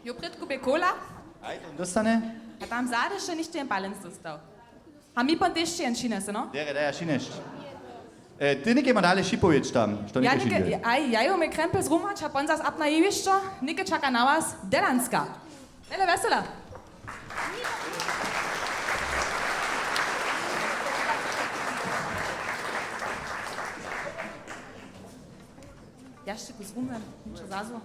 Jo, prědku bě kola. Aj, to dóstanje. A tam zady hišće nichtó jen palenc dóstał. A mi pon tež jen přinesy, no? Derje, daj ja přinesć. E, ty někaj ma dale připowědź tam, što ja někaj někaj, přijde. Aj, ja ju mej krempel zrumać a pon zas apna jewišćo, někaj čaka na was, Delanska. Wjele wjesela. Ja štyku zrumam, ničo zazło.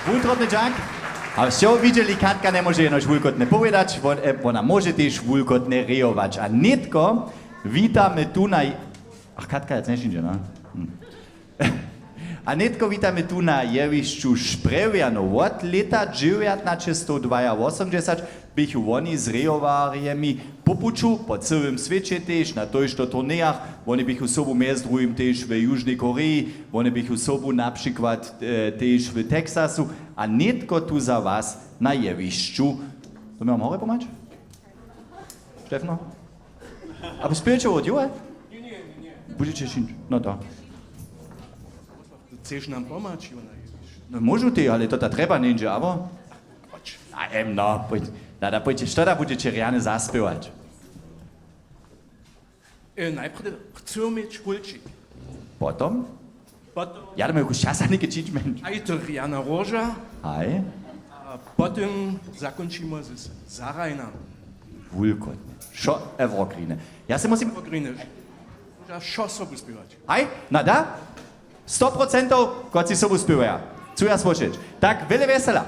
Wulkotny dźak. A sće widźeli, Katka njemóže jenož wulkotne powědać, won-, e, wona móže tež wulkotne rejować. A nětko witamy tu na, ach, Katka je nješindźe, no. Hm. A nětko witamy tu na jewišću Šprjewjano. Wot lěta dźewjatnaćestowdwajawosomdźesać běchu woni z rejowarjemi po puću po cyłym swěće, tež na tójšto turnejach. Woni běchu sobu mjez druhim tež w Južnej Koreji, woni běchu sobu na přikład, e, tež w Texasu, a nětko tu za was na jewišću. To mi wam horje pomhać? Štefno? Abo spějće wot Jowe? Budźeće šinć. No to. Chceš nam pomhać, Jona Jewiš? No móžu tej, ale to ta trjeba njeńdźe, abo? Chodź. A em, no, pójdź. Da, da, pójdź, što da budźeće rjane zaspěwać? E, najprjedy chcu měć kulčik. Potom? Potom. Ja to mój časa něke čić mjeńš. Haj, to Riana Roža. Haj. A potom zakónčimy z Zarajna. Wulkotne. Šo Evergreen. Ja se musím Evergreen. Ja, šo sobu spěwać. Haj, na da? Sto procentow, kotřiž sobu spěwaja. Chcu ja słyšeć. Tak, wjele wjesela.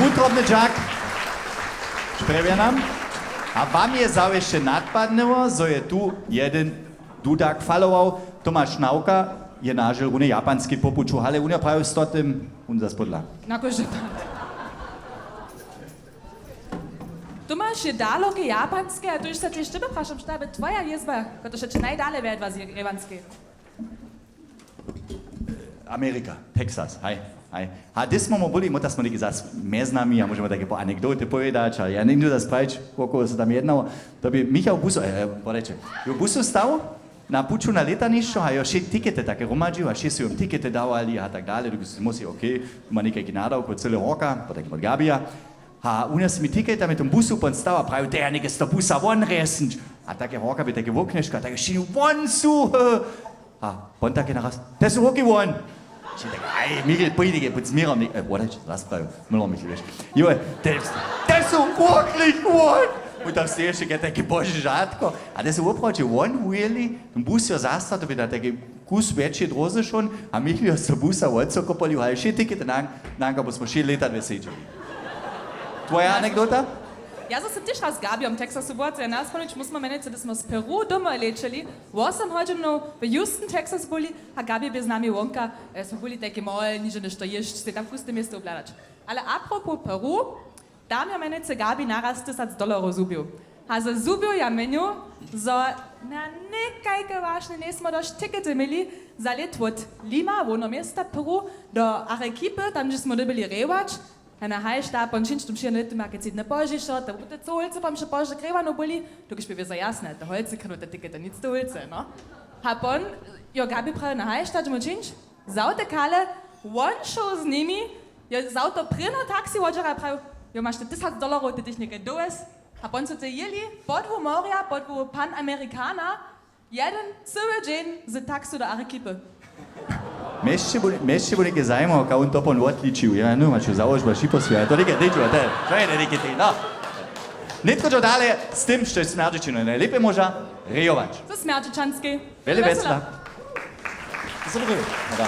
Wutrobny dźak. Sprjewja nam. A wam je zawěsće nadpadnyło, zo je tu jedyn dudak falował. Tomaš Nawka je nažel runje japanskej po puću, ale wón je prajił sto tym, wón zas pódla. Na kóždy pad. Tomaš je daloke japanske, a to hišće tež tebe prašam, što by twoja jězba, kotraž je najdale wjedła z japanskej? Amerika, Texas, haj, haj. A hdy smo mu byli, móta smo něki zas mjez nami a móžemy take po anekdoty powědać, a ja njejdu zas prajić, wo koho so tam jednało. To by Michał Buso, e, podajće, jo, Buso stał na puću na lětanišću a jo wšě tikety take hromadźił a wšě su jom tikety dawali a tak dale, dokud su musli, okej, ma někajki nadawk wot cyle roka, po takim wot Gabija. A wón je z tymi tiketami w tym busu pon stał a prajił, te ja něke z toho busa won rjesnić. A take horka by take woknješka, take wšěni won su. A pon take naraz, te su hoki won. Či tak, aj, Michel, pójdi, budź z měrom, e, wodać, zas prajił, Müller Michel, wěš. Jo, te, te su woklich won. Mój tam steje wšě, take bože žatko. A te su woprawdźe won wujěli, ten bus jo zastał, to by na take kus wjetšej dróze šón a Michal jo z busa wótsokopolił, haj, wšě tikety nanka, bo smo wšě lěta dwě sedźeli. Twoja anekdota? Ja so sym tež raz z Gabijom w Texasu była, co je naspomnić, my smo mjenujcy, hdy smo z Peru domoj lěćeli, wosym hodźinow w Houston, Texas byli, a Gabi bě z nami wonka, e, smo byli tajki mol, nižo něšto jěsć, sej tam kus te město wobhladać. Ale apropos Peru, tam ja mjenujcy Gabi naraz tysac dolarow zhubił. A ze zhubił ja měnju, zo na někajke wašnje njejsmo dosć tikety měli za lět wot Lima, hłowneho města Peru, do Arequipy, tam hdźe smo dyrbjeli rěwać. A na haj, šta pon čińć, tam přijenu lětym, a ke tři dny pozdźišo, to bu te cołholcy pon přepozdźe krěwano byli, dokelž bě wězo jasne, te holcy krynu te tikety, nic te holcy, no. A pon, jo, Gabi prajił, na haj, šta dźemo čińć? Zawte kale, won šoł z nimi, je zawto prěno taksi wodźera a prajił, jo, maš te tysac dolarow, ty tež někaj dowez. A pon su te jěli podłu morja, podłu Panamericana, jeden cyły dźeń z taksu do Arequipy. Mjeście bu-, mjeście bu něke zajimało, kak wón to pon wotličił. Ja, no, maću załožba, šiposwě, to něke, něču, to je, to je něke, no. Nětko dźo dale z tym, štož smjerdźećinu najlěpje móža rejować. To smjerdźećanskej. Wjele wjesela. To su dobri. No da.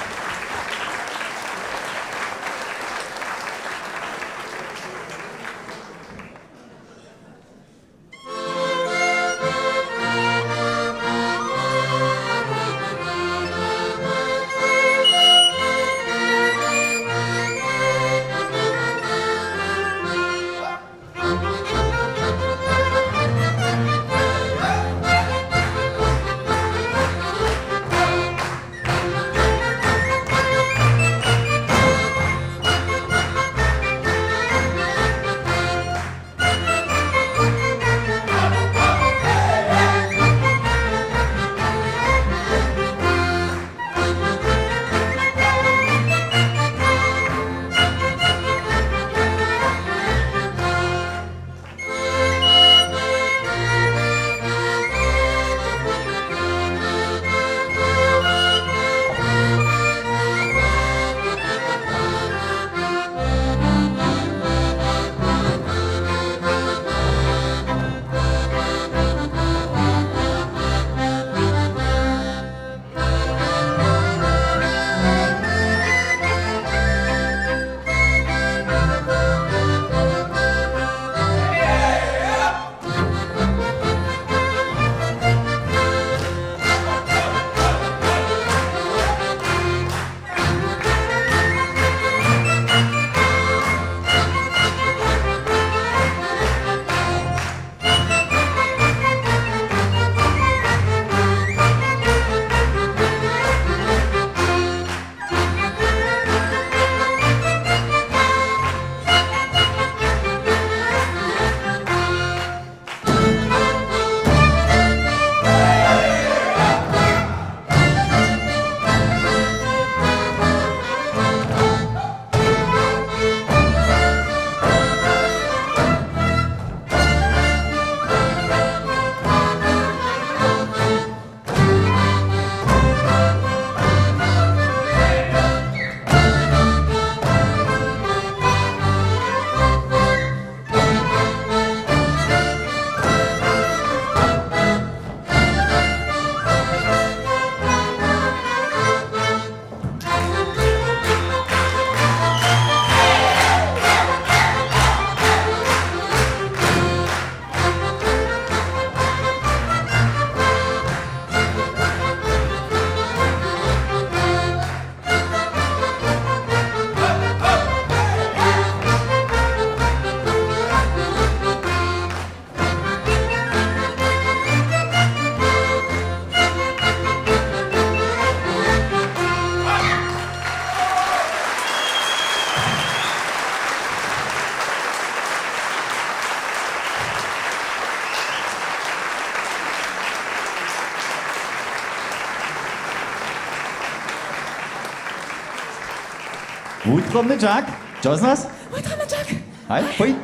Wutrobny dźak. Čo z nas? Wutrobny dźak. Haj, pój.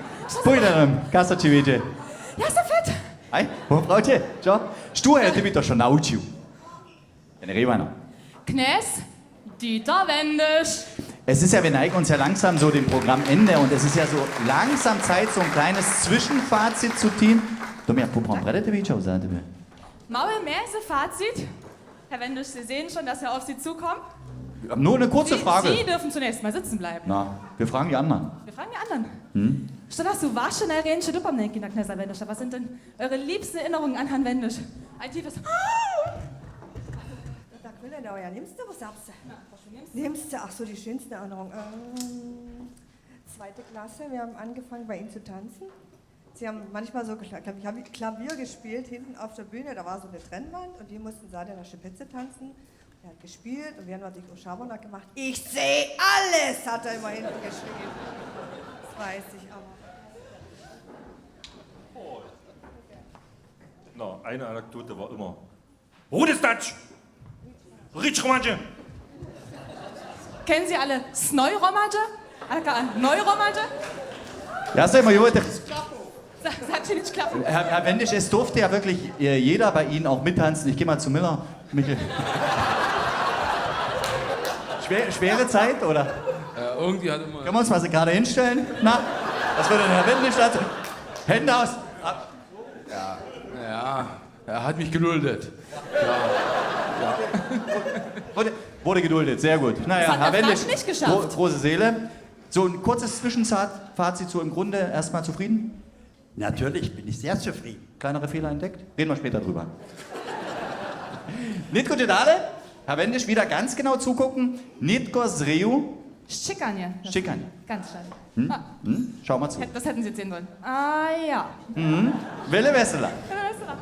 Pój tam, kaso ći wědźe. Ja so fit. Haj, poprawdźe, čo? Štó je, ty mi to wšo naučił. Ten Rejwaner. Knjez Dieter Wendisch. Es ist ja, wir neigen uns ja langsam so dem Programmende und es ist ja so langsam Zeit, so ein kleines Zwischenfazit zu ziehen. To mir poprawdźe, prjedy ty wičał za tebe. Mały Mese-Fazit. Herr Wendisch, Sie sehen schon, dass er auf Sie zukommt. Nur eine kurze Sie, Frage. Sie dürfen zunächst mal sitzen bleiben. Na, wir fragen die anderen. Wir fragen die anderen. Hm? Što da su waše najrjeńše dopomnjenki na knjeza Wendischa? Was sind denn eure liebsten Erinnerungen an Herrn Wendisch? Ein tiefes Da können wir ja nimmst du was ab. Nimmst du, ach so, die schönsten Erinnerungen. Ähm, zweite Klasse, wir haben angefangen, bei ihm zu tanzen. Sie haben manchmal so Kla-, Klavier, Klavier gespielt hinten auf der Bühne, da war so eine Trennwand und die mussten Seite nach Spitze tanzen. Er hat gespielt und wir haben natürlich auch Schabernack gemacht. Ich sehe alles, hat er immer hinten geschrien. Das weiß ich aber. No, eine Anekdote war immer. Rudestać! Ricz hromadźe! Kennen Sie alle Snoj hromadźe? Alka Noj hromadźe? Ja se moj Sa-, Začinić klapu. Herr, Herr Wendisch, es durfte ja wirklich äh, jeder bei Ihnen auch mittanzen. Ich gehe mal zu Miller. Michel. Schwer, schwere Zeit, oder? Ja, irgendwie hat immer. Können wir uns mal so gerade hinstellen? Na? Was würde denn Herr Wendisch dazu? Hände aus. Ah. Ja, ja. Er hat mich geduldet. Ja. Ja. Wurde, wurde geduldet, sehr gut. Naja, das hat Herr Wendisch, nicht geschafft. Gro-, große Seele. So ein kurzes Zwischenfazit, so im Grunde erstmal zufrieden? Natürlich bin ich sehr zufrieden. Kleinere Fehler entdeckt? Reden wir später drüber. Nitko dale. Herr Wendisch, wieder ganz genau zugucken. Nitko z Reju. Šćěkanje. Šćěkanje. Ganz schön. Hm? Ha. Hm? Schau mal zu. Hätt-, das hätten Sie jetzt sehen sollen. Ah ja. Mhm. Wille Wessela. Wille Wessela.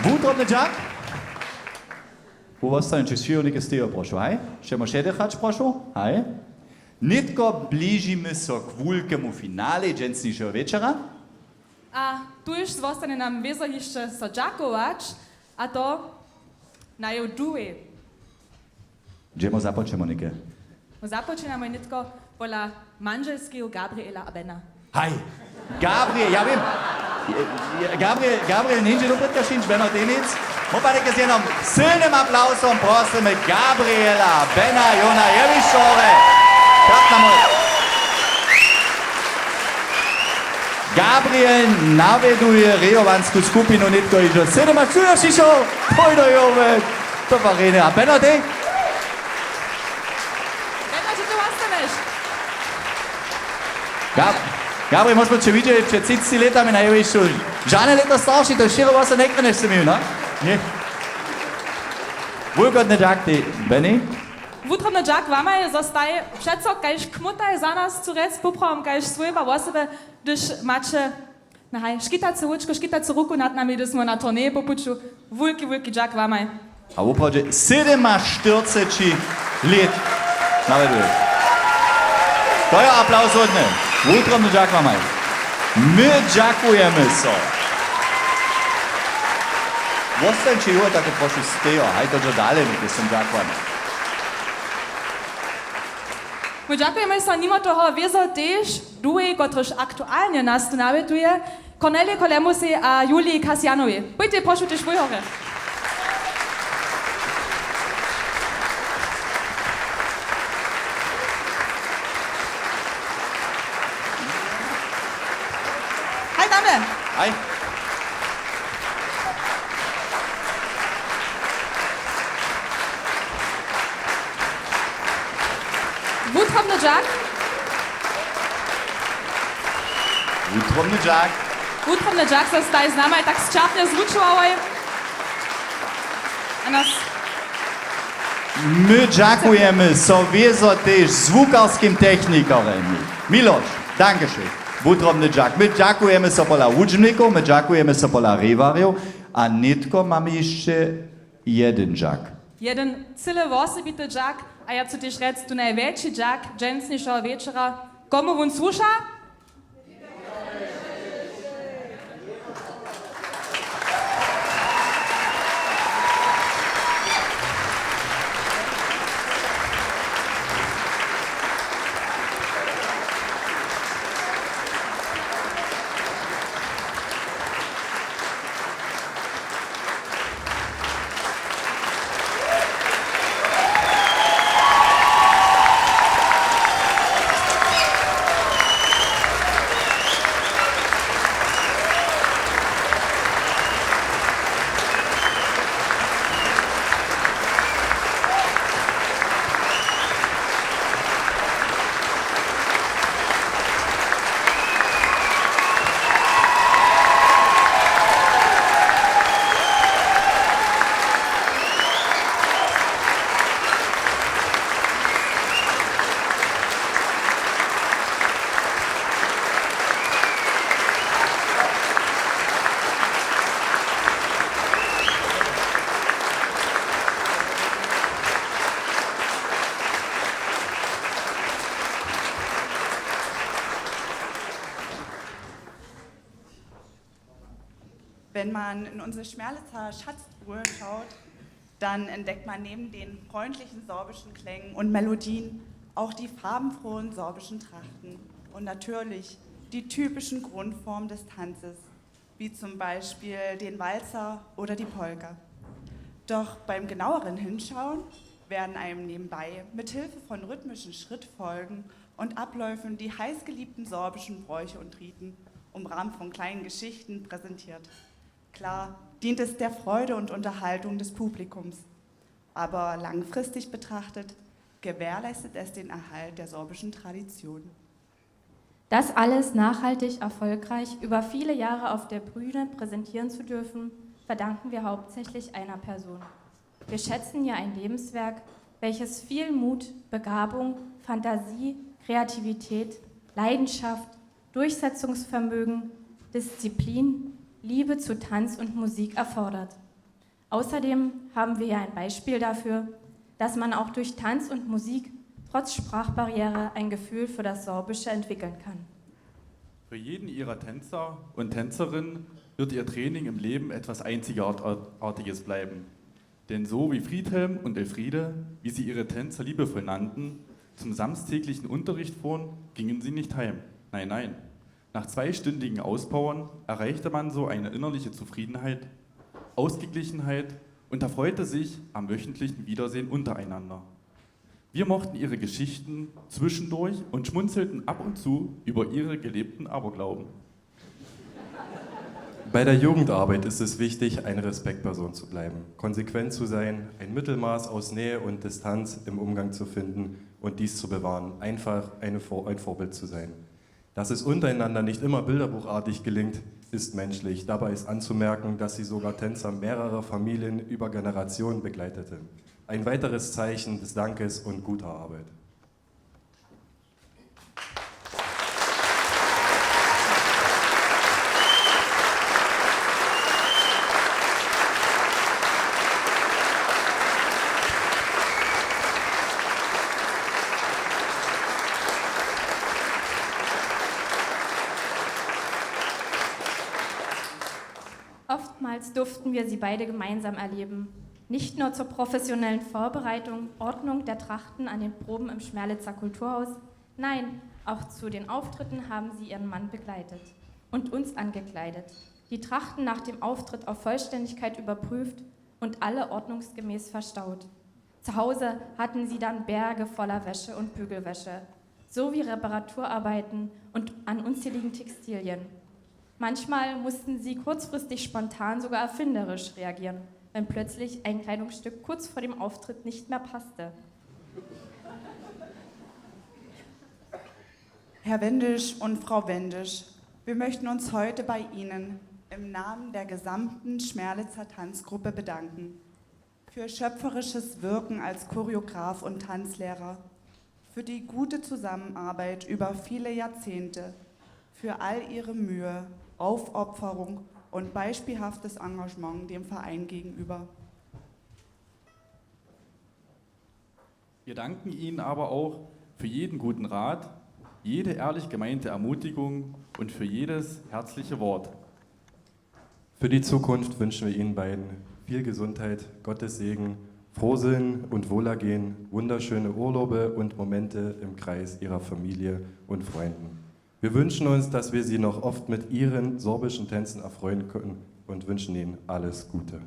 Wutrobny dźak. Wóstańće sćěhownik stejo, prošu, haj. Chcemy předěchać, prošu, haj. Nětko bližimy so k wulkemu finale dźensnišeho wječora. A tuž zwostanje nam wězo hišće so dźakować, a to naju duhej. Dźemo započnemo něke. Započinamy nětko pola mandźelskeju Gabriela a Bena. Haj, Gabriel, ja wěm. Gabriel, Gabriel njeńdźe doprědka, šinč, Beno Denic. Móhł pak z jednym sylnym aplauzom prosymy Gabriela a Bena, jona jewišćore. Tak nam Gabriel nawjeduje rejowansku skupinu nětko hižo sydomačtyřaćišćo, pójdo jowy, to pa rejny. A Beno, ty? Beno, ty tu wostaneš. Gab-, Gabriel, móžemy će widźeć před třiceći lětami na jewišću. Žane lěto starši, to štyri włosy njekryneš, sy měł, no? Ně. Wulkotny dźak, ty, Benny. Wutrobny dźak wamaj, zo staj přeco kaž kmutaj za nas chcu rjec, poprawom kaž swójba wosebje, hdyž maće, no haj, škitacu ručku, škitacu ruku nad nami, hdyž smo na turneji po puću. Wulki, wulki dźak wamaj. A woprawdźe sydomaštyrceći lět nawjeduje. To je aplauz hódne. Wutrobny dźak wamaj. My dźakujemy so. Wostańće, jo, take prošu stejo, haj to dźo dale, my sym dźakowany. My dźakujemy so nimo toho wězo tež duhej, kotryž aktualnje nas tu nawjetuje, Cornelie Kolemusej a Julii Kasjanowej. Pójtej, prošu, tež wójhorje. Haj, damy. Haj. Wutrobny dźak. Wutrobny dźak. Wutrobny dźak, zo staj z nama tak sćapnje zwučowałoj. A nas. My dźakujemy so wězo tež zwukarskim technikarjemi. Miloš, dankeschön. Wutrobny dźak. My dźakujemy so pola hudźbnikow, my dźakujemy so pola rěwarjow. A nětko mamy hišće jedyn dźak. Jedyn cyle wosebity dźak, a ja chcu tež rjec tu najwjetši dźak dźensnišeho wječora. Komu wón słuša? Wenn man in unsere Schmerlitzer Schatztruhe schaut, dann entdeckt man neben den freundlichen sorbischen Klängen und Melodien auch die farbenfrohen sorbischen Trachten und natürlich die typischen Grundformen des Tanzes, wie zum Beispiel den Walzer oder die Polka. Doch beim genaueren Hinschauen werden einem nebenbei mit Hilfe von rhythmischen Schrittfolgen und Abläufen die heißgeliebten sorbischen Bräuche und Riten im Rahmen von kleinen Geschichten präsentiert. Klar dient es der Freude und Unterhaltung des Publikums, aber langfristig betrachtet gewährleistet es den Erhalt der sorbischen Tradition. Das alles nachhaltig erfolgreich über viele Jahre auf der Bühne präsentieren zu dürfen, verdanken wir hauptsächlich einer Person. Wir schätzen ihr ein Lebenswerk, welches viel Mut, Begabung, Fantasie, Kreativität, Leidenschaft, Durchsetzungsvermögen, Disziplin, Liebe zu Tanz und Musik erfordert. Außerdem haben wir ja ein Beispiel dafür, dass man auch durch Tanz und Musik trotz Sprachbarriere ein Gefühl für das Sorbische entwickeln kann. Für jeden ihrer Tänzer und Tänzerinnen wird ihr Training im Leben etwas Einzigartiges bleiben. Denn so wie Friedhelm und Elfriede, wie sie ihre Tänzer liebevoll nannten, zum samstäglichen Unterricht fuhren, gingen sie nicht heim. Nein, nein. Nach zweistündigen Auspowern erreichte man so eine innerliche Zufriedenheit, Ausgeglichenheit und erfreute sich am wöchentlichen Wiedersehen untereinander. Wir mochten ihre Geschichten zwischendurch und schmunzelten ab und zu über ihre gelebten Aberglauben. Bei der Jugendarbeit ist es wichtig, eine Respektperson zu bleiben, konsequent zu sein, ein Mittelmaß aus Nähe und Distanz im Umgang zu finden und dies zu bewahren. Einfach eine Vor-, ein Vorbild zu sein. Dass es untereinander nicht immer bilderbuchartig gelingt, ist menschlich. Dabei ist anzumerken, dass sie sogar Tänzer mehrerer Familien über Generationen begleitete. Ein weiteres Zeichen des Dankes und guter Arbeit. Oftmals durften wir sie beide gemeinsam erleben. Nicht nur zur professionellen Vorbereitung, Ordnung der Trachten an den Proben im Schmerlitzer Kulturhaus, nein, auch zu den Auftritten haben sie ihren Mann begleitet und uns angekleidet, die Trachten nach dem Auftritt auf Vollständigkeit überprüft und alle ordnungsgemäß verstaut. Zu Hause hatten sie dann Berge voller Wäsche und Bügelwäsche, sowie Reparaturarbeiten und an unzähligen Textilien. Manchmal mussten sie kurzfristig spontan sogar erfinderisch reagieren, wenn plötzlich ein Kleidungsstück kurz vor dem Auftritt nicht mehr passte. Herr Wendisch und Frau Wendisch, wir möchten uns heute bei Ihnen im Namen der gesamten Schmerlitzer Tanzgruppe bedanken für schöpferisches Wirken als Choreograf und Tanzlehrer, für die gute Zusammenarbeit über viele Jahrzehnte, für all Ihre Mühe, Aufopferung und beispielhaftes Engagement dem Verein gegenüber. Wir danken Ihnen aber auch für jeden guten Rat, jede ehrlich gemeinte Ermutigung und für jedes herzliche Wort. Für die Zukunft wünschen wir Ihnen beiden viel Gesundheit, Gottes Segen, Frohsinn und Wohlergehen, wunderschöne Urlaube und Momente im Kreis Ihrer Familie und Freunden. Wir wünschen uns, dass wir Sie noch oft mit Ihren sorbischen Tänzen erfreuen können und wünschen Ihnen alles Gute.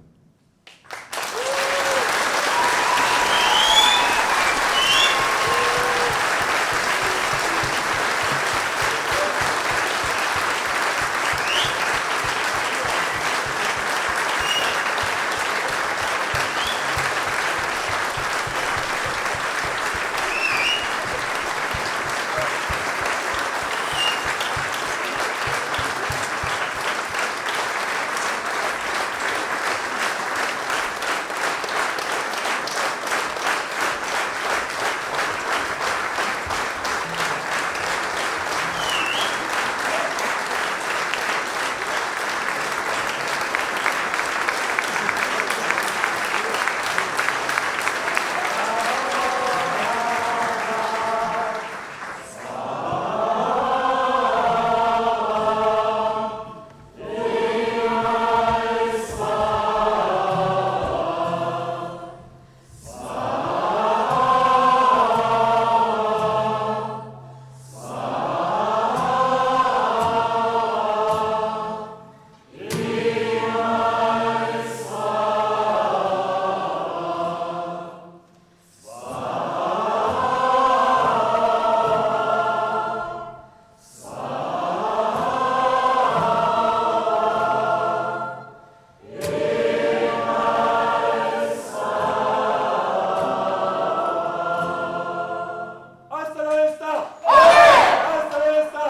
Hasta la vista! Hasta la vista!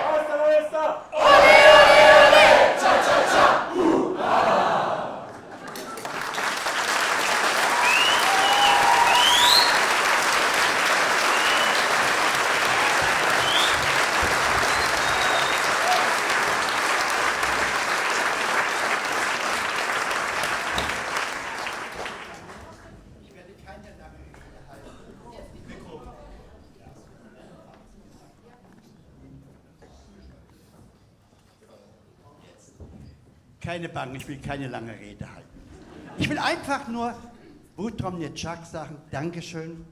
Hasta la vista! Ich werde keine lange Rede halten. Keine Bange, ich will keine lange Rede halten. Ich will einfach nur Butrom Nečak sagen, Dankeschön.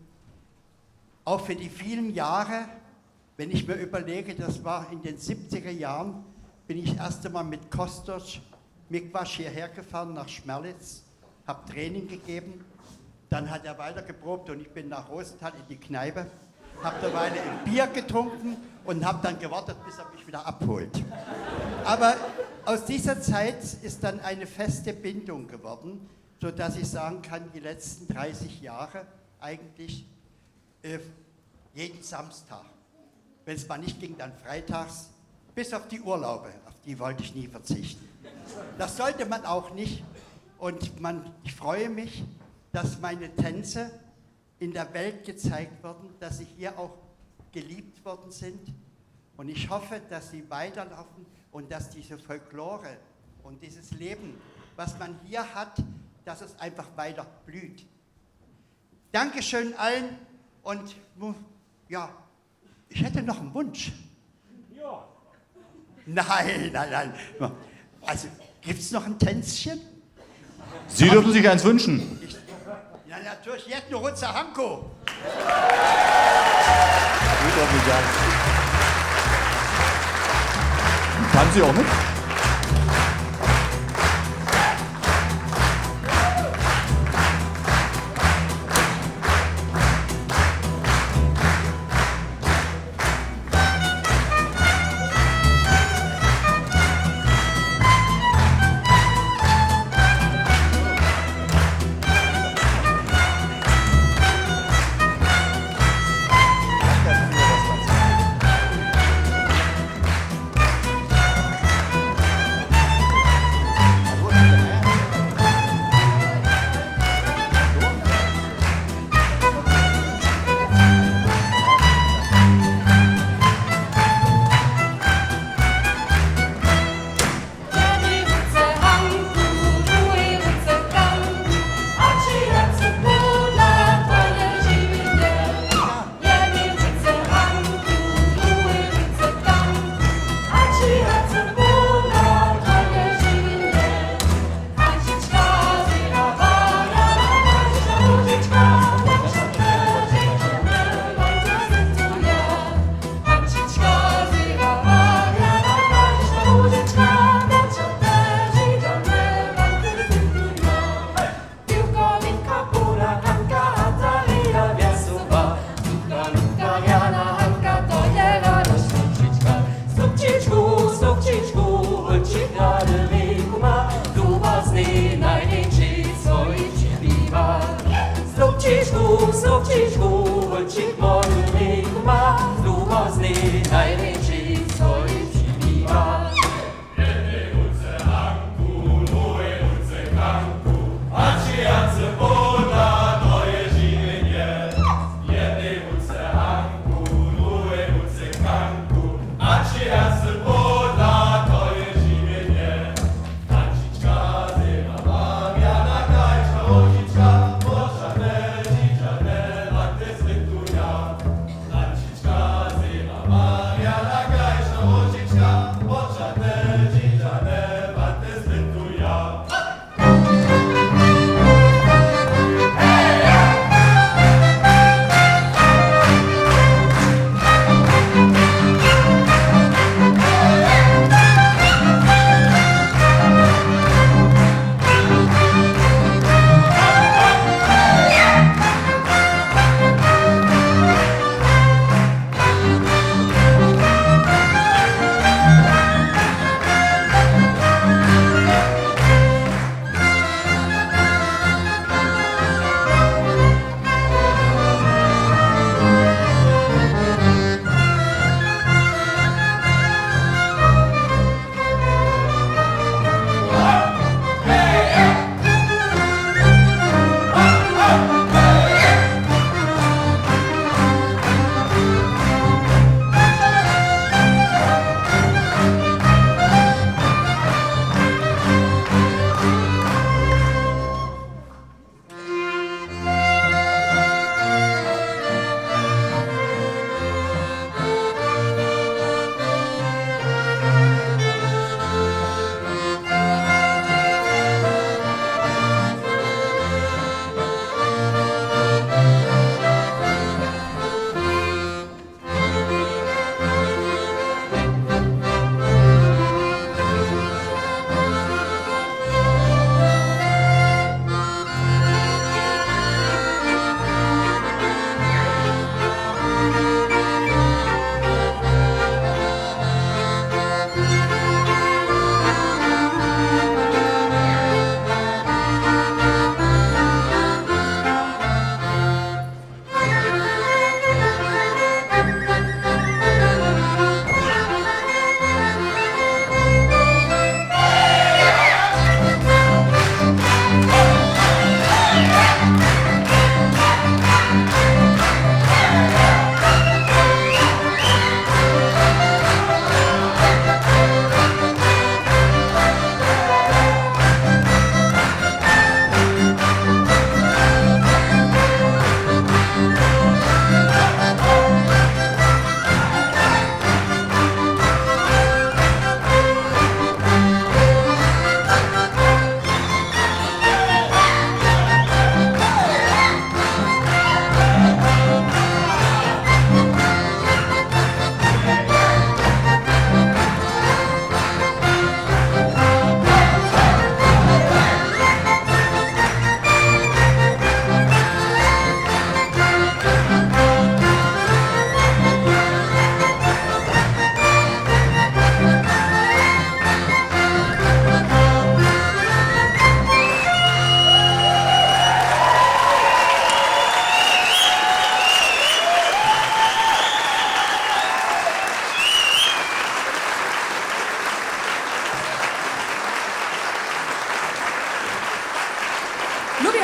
Auch für die vielen Jahre, wenn ich mir überlege, das war in den siebziger Jahren, bin ich das erste Mal mit Kostos Mikwasch hierher gefahren nach Schmerlitz, habe Training gegeben. Dann hat er weitergeprobt und ich bin nach Rosenthal in die Kneipe, habe derweil ein Bier getrunken und habe dann gewartet, bis er mich wieder abholt. Aber aus dieser Zeit ist dann eine feste Bindung geworden, sodass ich sagen kann, die letzten dreißig Jahre eigentlich äh, jeden Samstag. Wenn es mal nicht ging, dann freitags. Bis auf die Urlaube, auf die wollte ich nie verzichten. Das sollte man auch nicht. Und man, ich freue mich, dass meine Tänze in der Welt gezeigt wurden, dass sie hier auch geliebt worden sind. Und ich hoffe, dass sie weiterlaufen und dass diese Folklore und dieses Leben, was man hier hat, dass es einfach weiter blüht. Dankeschön allen und mu- ja, ich hätte noch einen Wunsch. Ja. Nein, nein, nein. Also, gibt's noch ein Tänzchen? Sie dürfen sich eins wünschen. Ich, na, natürlich, jetzt eine Runze Hanko. Geht doch nicht an. Tanzt sie auch mit?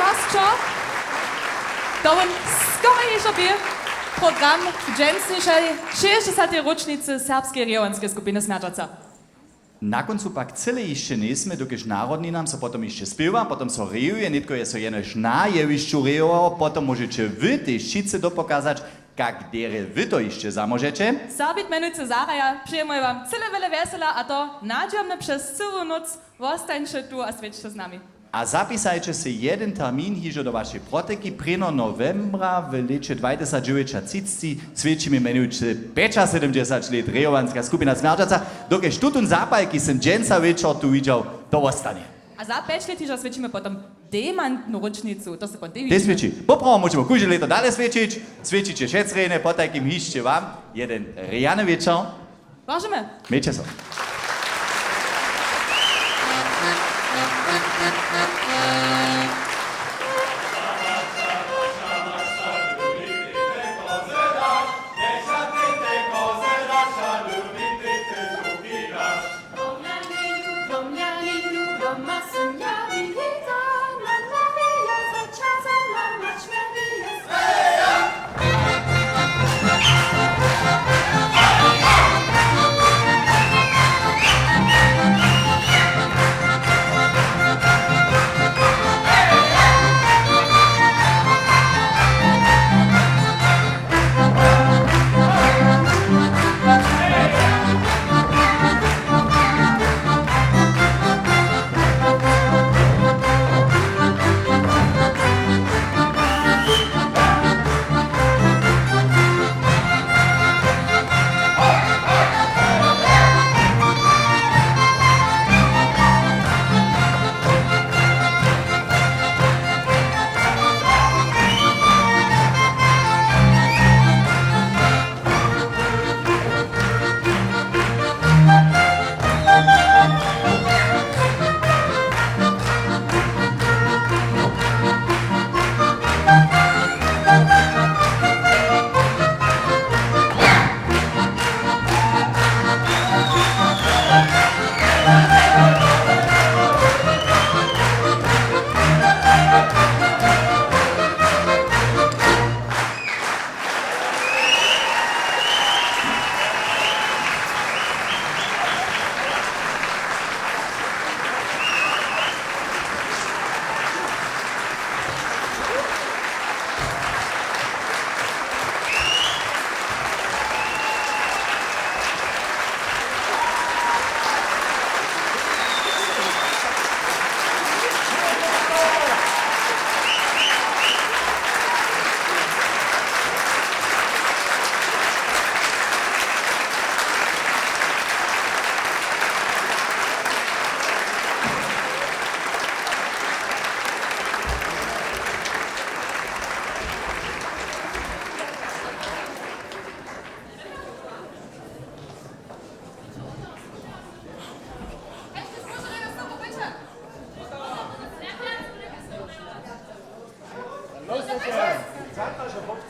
Pasćo, to wón skorje hižo bě program dźensnišej šěsćdźesatej róčnicy serbskeje rejowanskeje skupiny Smjerćaca. Na kóncu pak cyle hišće njejsmy, dokelž narodninam so potom hišće spěwa, potom so rejuje, nětko je so jenož na jewišću rejowało, potom móžeće wy tež wšitcy dopokazać, kak derje wy to hišće zamóžeće. Serbit mjenujcy zahraja, přejemy wam cyle wjele wjesela a to nadźijomnje přez cyłu nóc. Wostańće tu a swjećće z nami. A zapisajće sej jedyn termin hižo do wašej protyki. Prěnjeho nowembra w lěće dwatysacdźewjećatřicci swjećimy mjenujcy pjećasydomdźesać lět rejowanska skupina Smjerćaca. Dokelž tutón zapal, kiž sym dźensa wječor tu widźał, to wostanje. A za pjeć lět hižo swjećimy potom dejmantnu róčnicu, to se potom tež swjeći. Poprawom móžemy kóžde lěto dale swjećić. Swjećiće wšetc rjenje, potajkim hišće wam jedyn rjany wječor. Prošimy. Mějće so.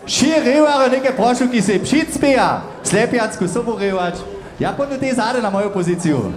Wšě rěwarjo, něke prošu, kiž sej přispěja, Slepjansku sobu rěwać. Ja póńdu tež zady na moju poziciju.